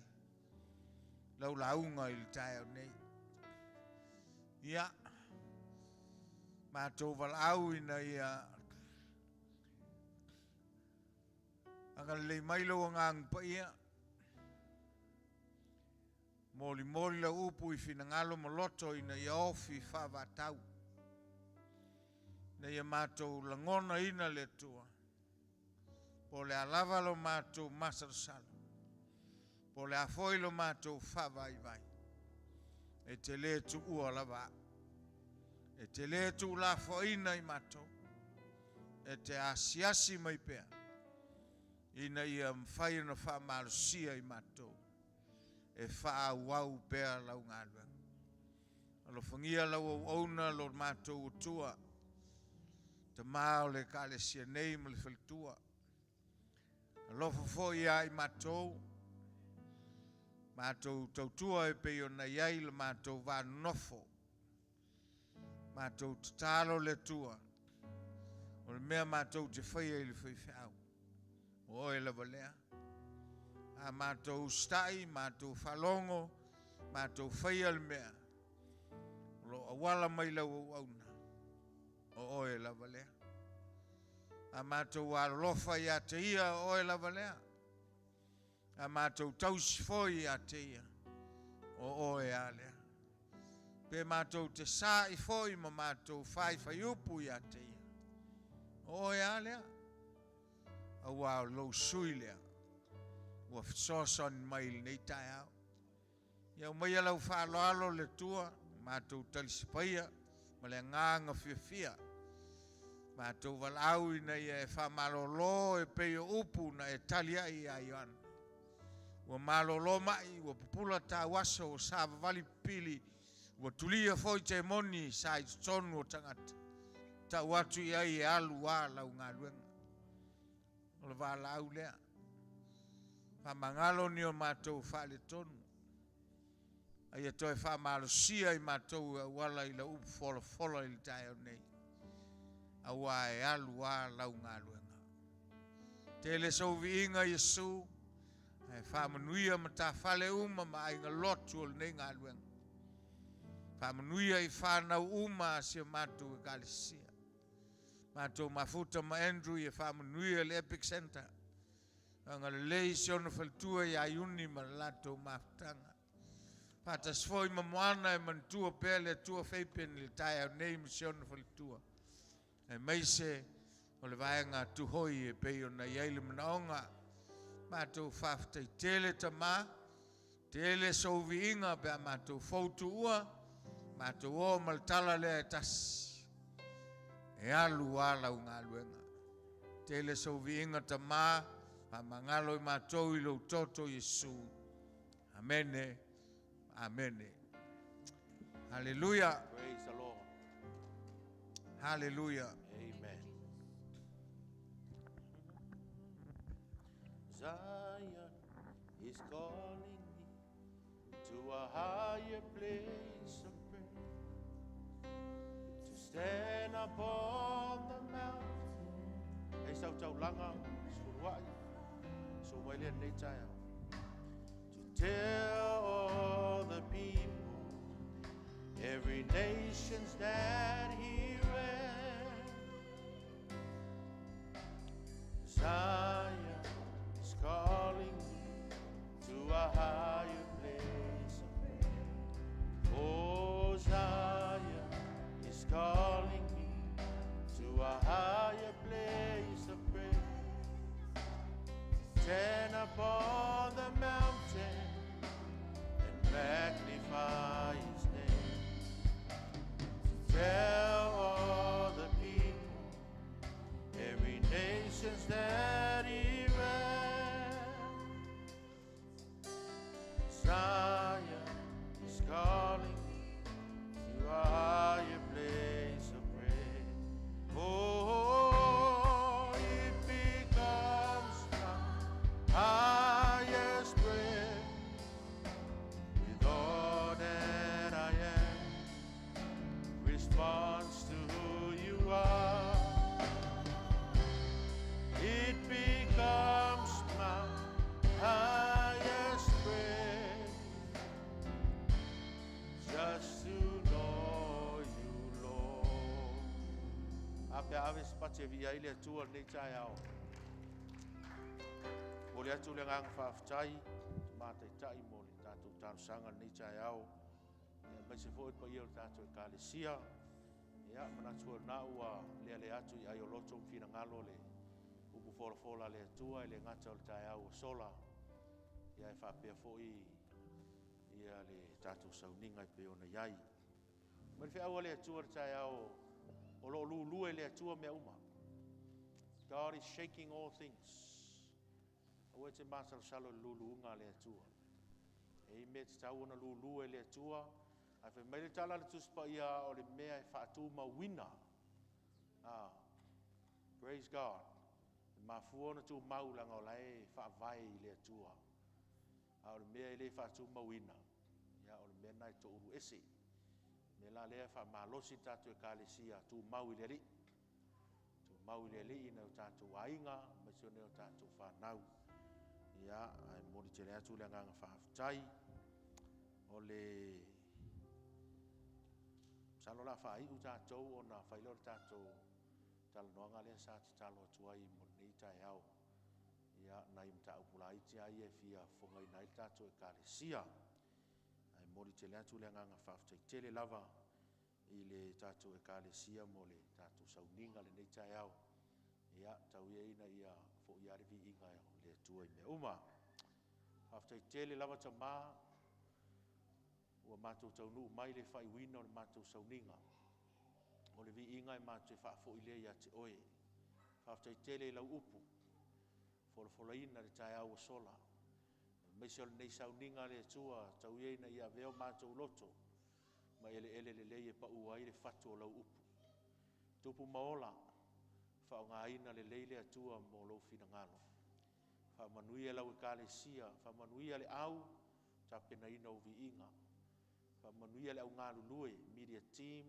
lau lauga i le taeao nei. Ia, matou valaau ina ia agalelei mai lou Agaga Paia, molimoli lau upu i finagalo ma loto ina ia ofi faavaatau, ina ia matou lagonaina le Atua, po o le a lava lo matou masalosalo, po o le a foi lo matou faavaivai, e te lē tuua lava au, e te lē tuulafoaiina i matou, e te asiasi mai pea, ina ia mafai ona faamalosia i matou e faaauau pea lau galuega. Alofagia lau auauna lo matou Atua, tamā o le Ekalesia nei ma le faletua. Alofa foi ia i matou, matou tautua e pei ona i ai le matou va nonofo. Matou tatalo le Atua, o le mea matou te faia i le faifeau, o oe lava lea. A matou usitai, matou faalogo, matou faia le mea o lo o auala mai lau auauna, o oe lava lea. A matou alolofa ia te ia, o oe lava lea. A matou tausi foi ia te ia, o oe a lea. Pe matou te sa'i foi ma matou faifaiupu ia te ia, o oe a lea. Auā o lou sui lea ua fesoasoani mai i lenei taeao. Ia aumaia lau faaaloalo le Atua, matou talisapaia ma le agaga fiafia. Matou valaau ina ia e faamalolo e pei o upu na e tali ai ia Ioane. Ua malolo mai, ua pupula tauaso, ua savavali pipili, ua tulia foi temoni sa i totonu o tagata. Tau atu i ai e alu a lau galuega. O le valaau lea. Faamagalo ni o matou faaletonu. A ia toe faamalosia i matou e auala i lau upu folafola i le taeao nei, auā e alu a lau galuega. Tele sou viiga Iesu, ae faamanuia matafale uma ma aiga lotu o lenei galuega. Faamanuia i whānau uma a si o matou Ekalesia. Matou mafuta ma Andrew ia faamanuia le Epic Center. Agalelei si ona faletua ia Iuni ma le latou mafutaga. Faatasi foi ma Moana e manatua pea le Atua Fabian i le taeao nei ma si ona faletua, aemaise o le vaega Tuhoi e pei ona i ai le manaoga. Matou faafetai tele Tamā, tele sou viiga pe a matou foutuua, matou o ma le tala lea e tasi, e alu a lau galuega. Tele sou viiga Tamā, faamagalo i matou i lou toto Iesu. Amene. Amene. Hallelujah.
Praise the Lord.
Hallelujah.
Amen. Zion is calling me to a higher place of prayer, to stand upon the mountain. Hei sau taulaga, suluai, so mai lea nei taeao. To tell all the people, every nation's that he reigns. Zion is calling me to a higher place of prayer. Oh, Zion is calling me Stand upon the mountain and magnify his name. To tell all the people, every nation that he reigns. Zion is calling to a higher place of prayer. Oh, it becomes my highest prayer with all that I am. Response to who you are. It becomes my highest prayer just to know you, Lord. A pe ave se pati e via ile atua nei tai ao. Mo le atu le nganga whaaftai, te mātai tai mo le tātou talosaga nei tai ao. Ia mai se foi pa ia o le tātou ekalesia. Ia, manatu o nā ua lea le atu i ai o loto mwhina le upu fola fola le atua i le ngata o le tai au o sola. Ia e whaapea foi ia le tātou sauninga i pe ona iai. Ma le whiaua le atua le tai ao o lo lulue le atua mea uma. God is shaking all things. Aua te masalosalo le luluga le atua. E i mea te tau ona lulua e le atua. Ae fai mai le tala le tusi paia o le mea e faatumauina. Ah, praise God. E mafua ona tumau laga o la e faavae i le atua. A o le mea e le faatumauina. Ia o le mea na e toulu ese. Me la lea faamalosi tatou ekalesia tumau i le alii. Tumau i le alii na o tatou aiga, ma se o o tatou whanau. Ia, ai moli tele atu le agaga faafetai. O le salo la whaiu tātou o na whailo le tātou talanoaga lea sa tatalo atu ai mo lenei taeao. Ia, nai mataupu laiti a ia e fia fofogaina ai le tatou ekalesia. Ai moli tele atu le agaga faafetai tele lava i le tatou ekalesia mo le tatou sauniga lenei taeao. Ia, tau ia ina ia foia le viiga o le Atua i mea uma. Faafetai tele lava tamā ua matou taunuu mai le faaiuina o le matou sauniga. O le viiga e matou faafoi lea ia te oe. Faafetai tele i lau upu, folafolaina le taeao ua sola. Aemaise o lenei sauniga le Atua, tau ia ina ia avea o matou loto, ma eleele lelei e paua ai le fatu o lau upu. Tupu ma ola, faaaogaina lelei le Atua mo lou finagalo. Faamanuia lau ekalesia, faamanuia le au, tapenaina o viiga. Faamanuia le au galulue, media team,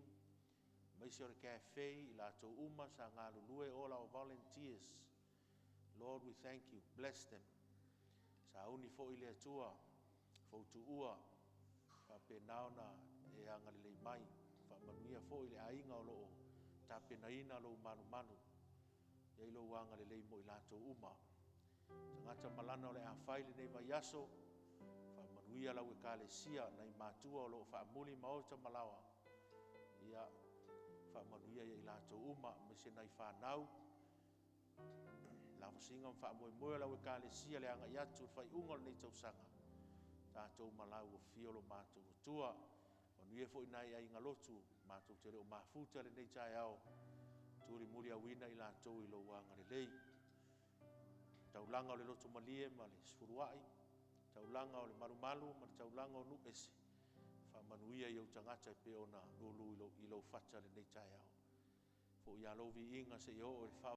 aemaise o le cafe, i latou uma sa galulue, all our volunteers. Lord, we thank you. Bless them. Sauni foi le Atua, fautuua, faapena ona e agalelei mai. Faamanuia foi le aiga o loo tapenaina lou malumalu. Ia i lou agalelei mo i latou uma. Tagata malana o le afai lenei vaiaso, faamanuia lau ekalesia, nai matua o loo faamuli maota malaoa. Ia, faamanuia ia i latou uma, aemaise nai whanau, lavasiga ma faamoemoe o lau ekalesia le agai atu le faaiuga o lenei tausaga. Tatou malau o fio lo matou Atua. Manuia foi nai aiga lotu, matou te le o mafuta lenei taeao, tulimuli auina i latou i lou agalelei. Taulaga o le loto malie ma le sefuluai, taulaga o le malumalu ma le taulaga o nuu ese. Faamanuia i ou tagata e pei ona lulu i lou fata lenei taeao. Foi ia lou viiga seia oo i le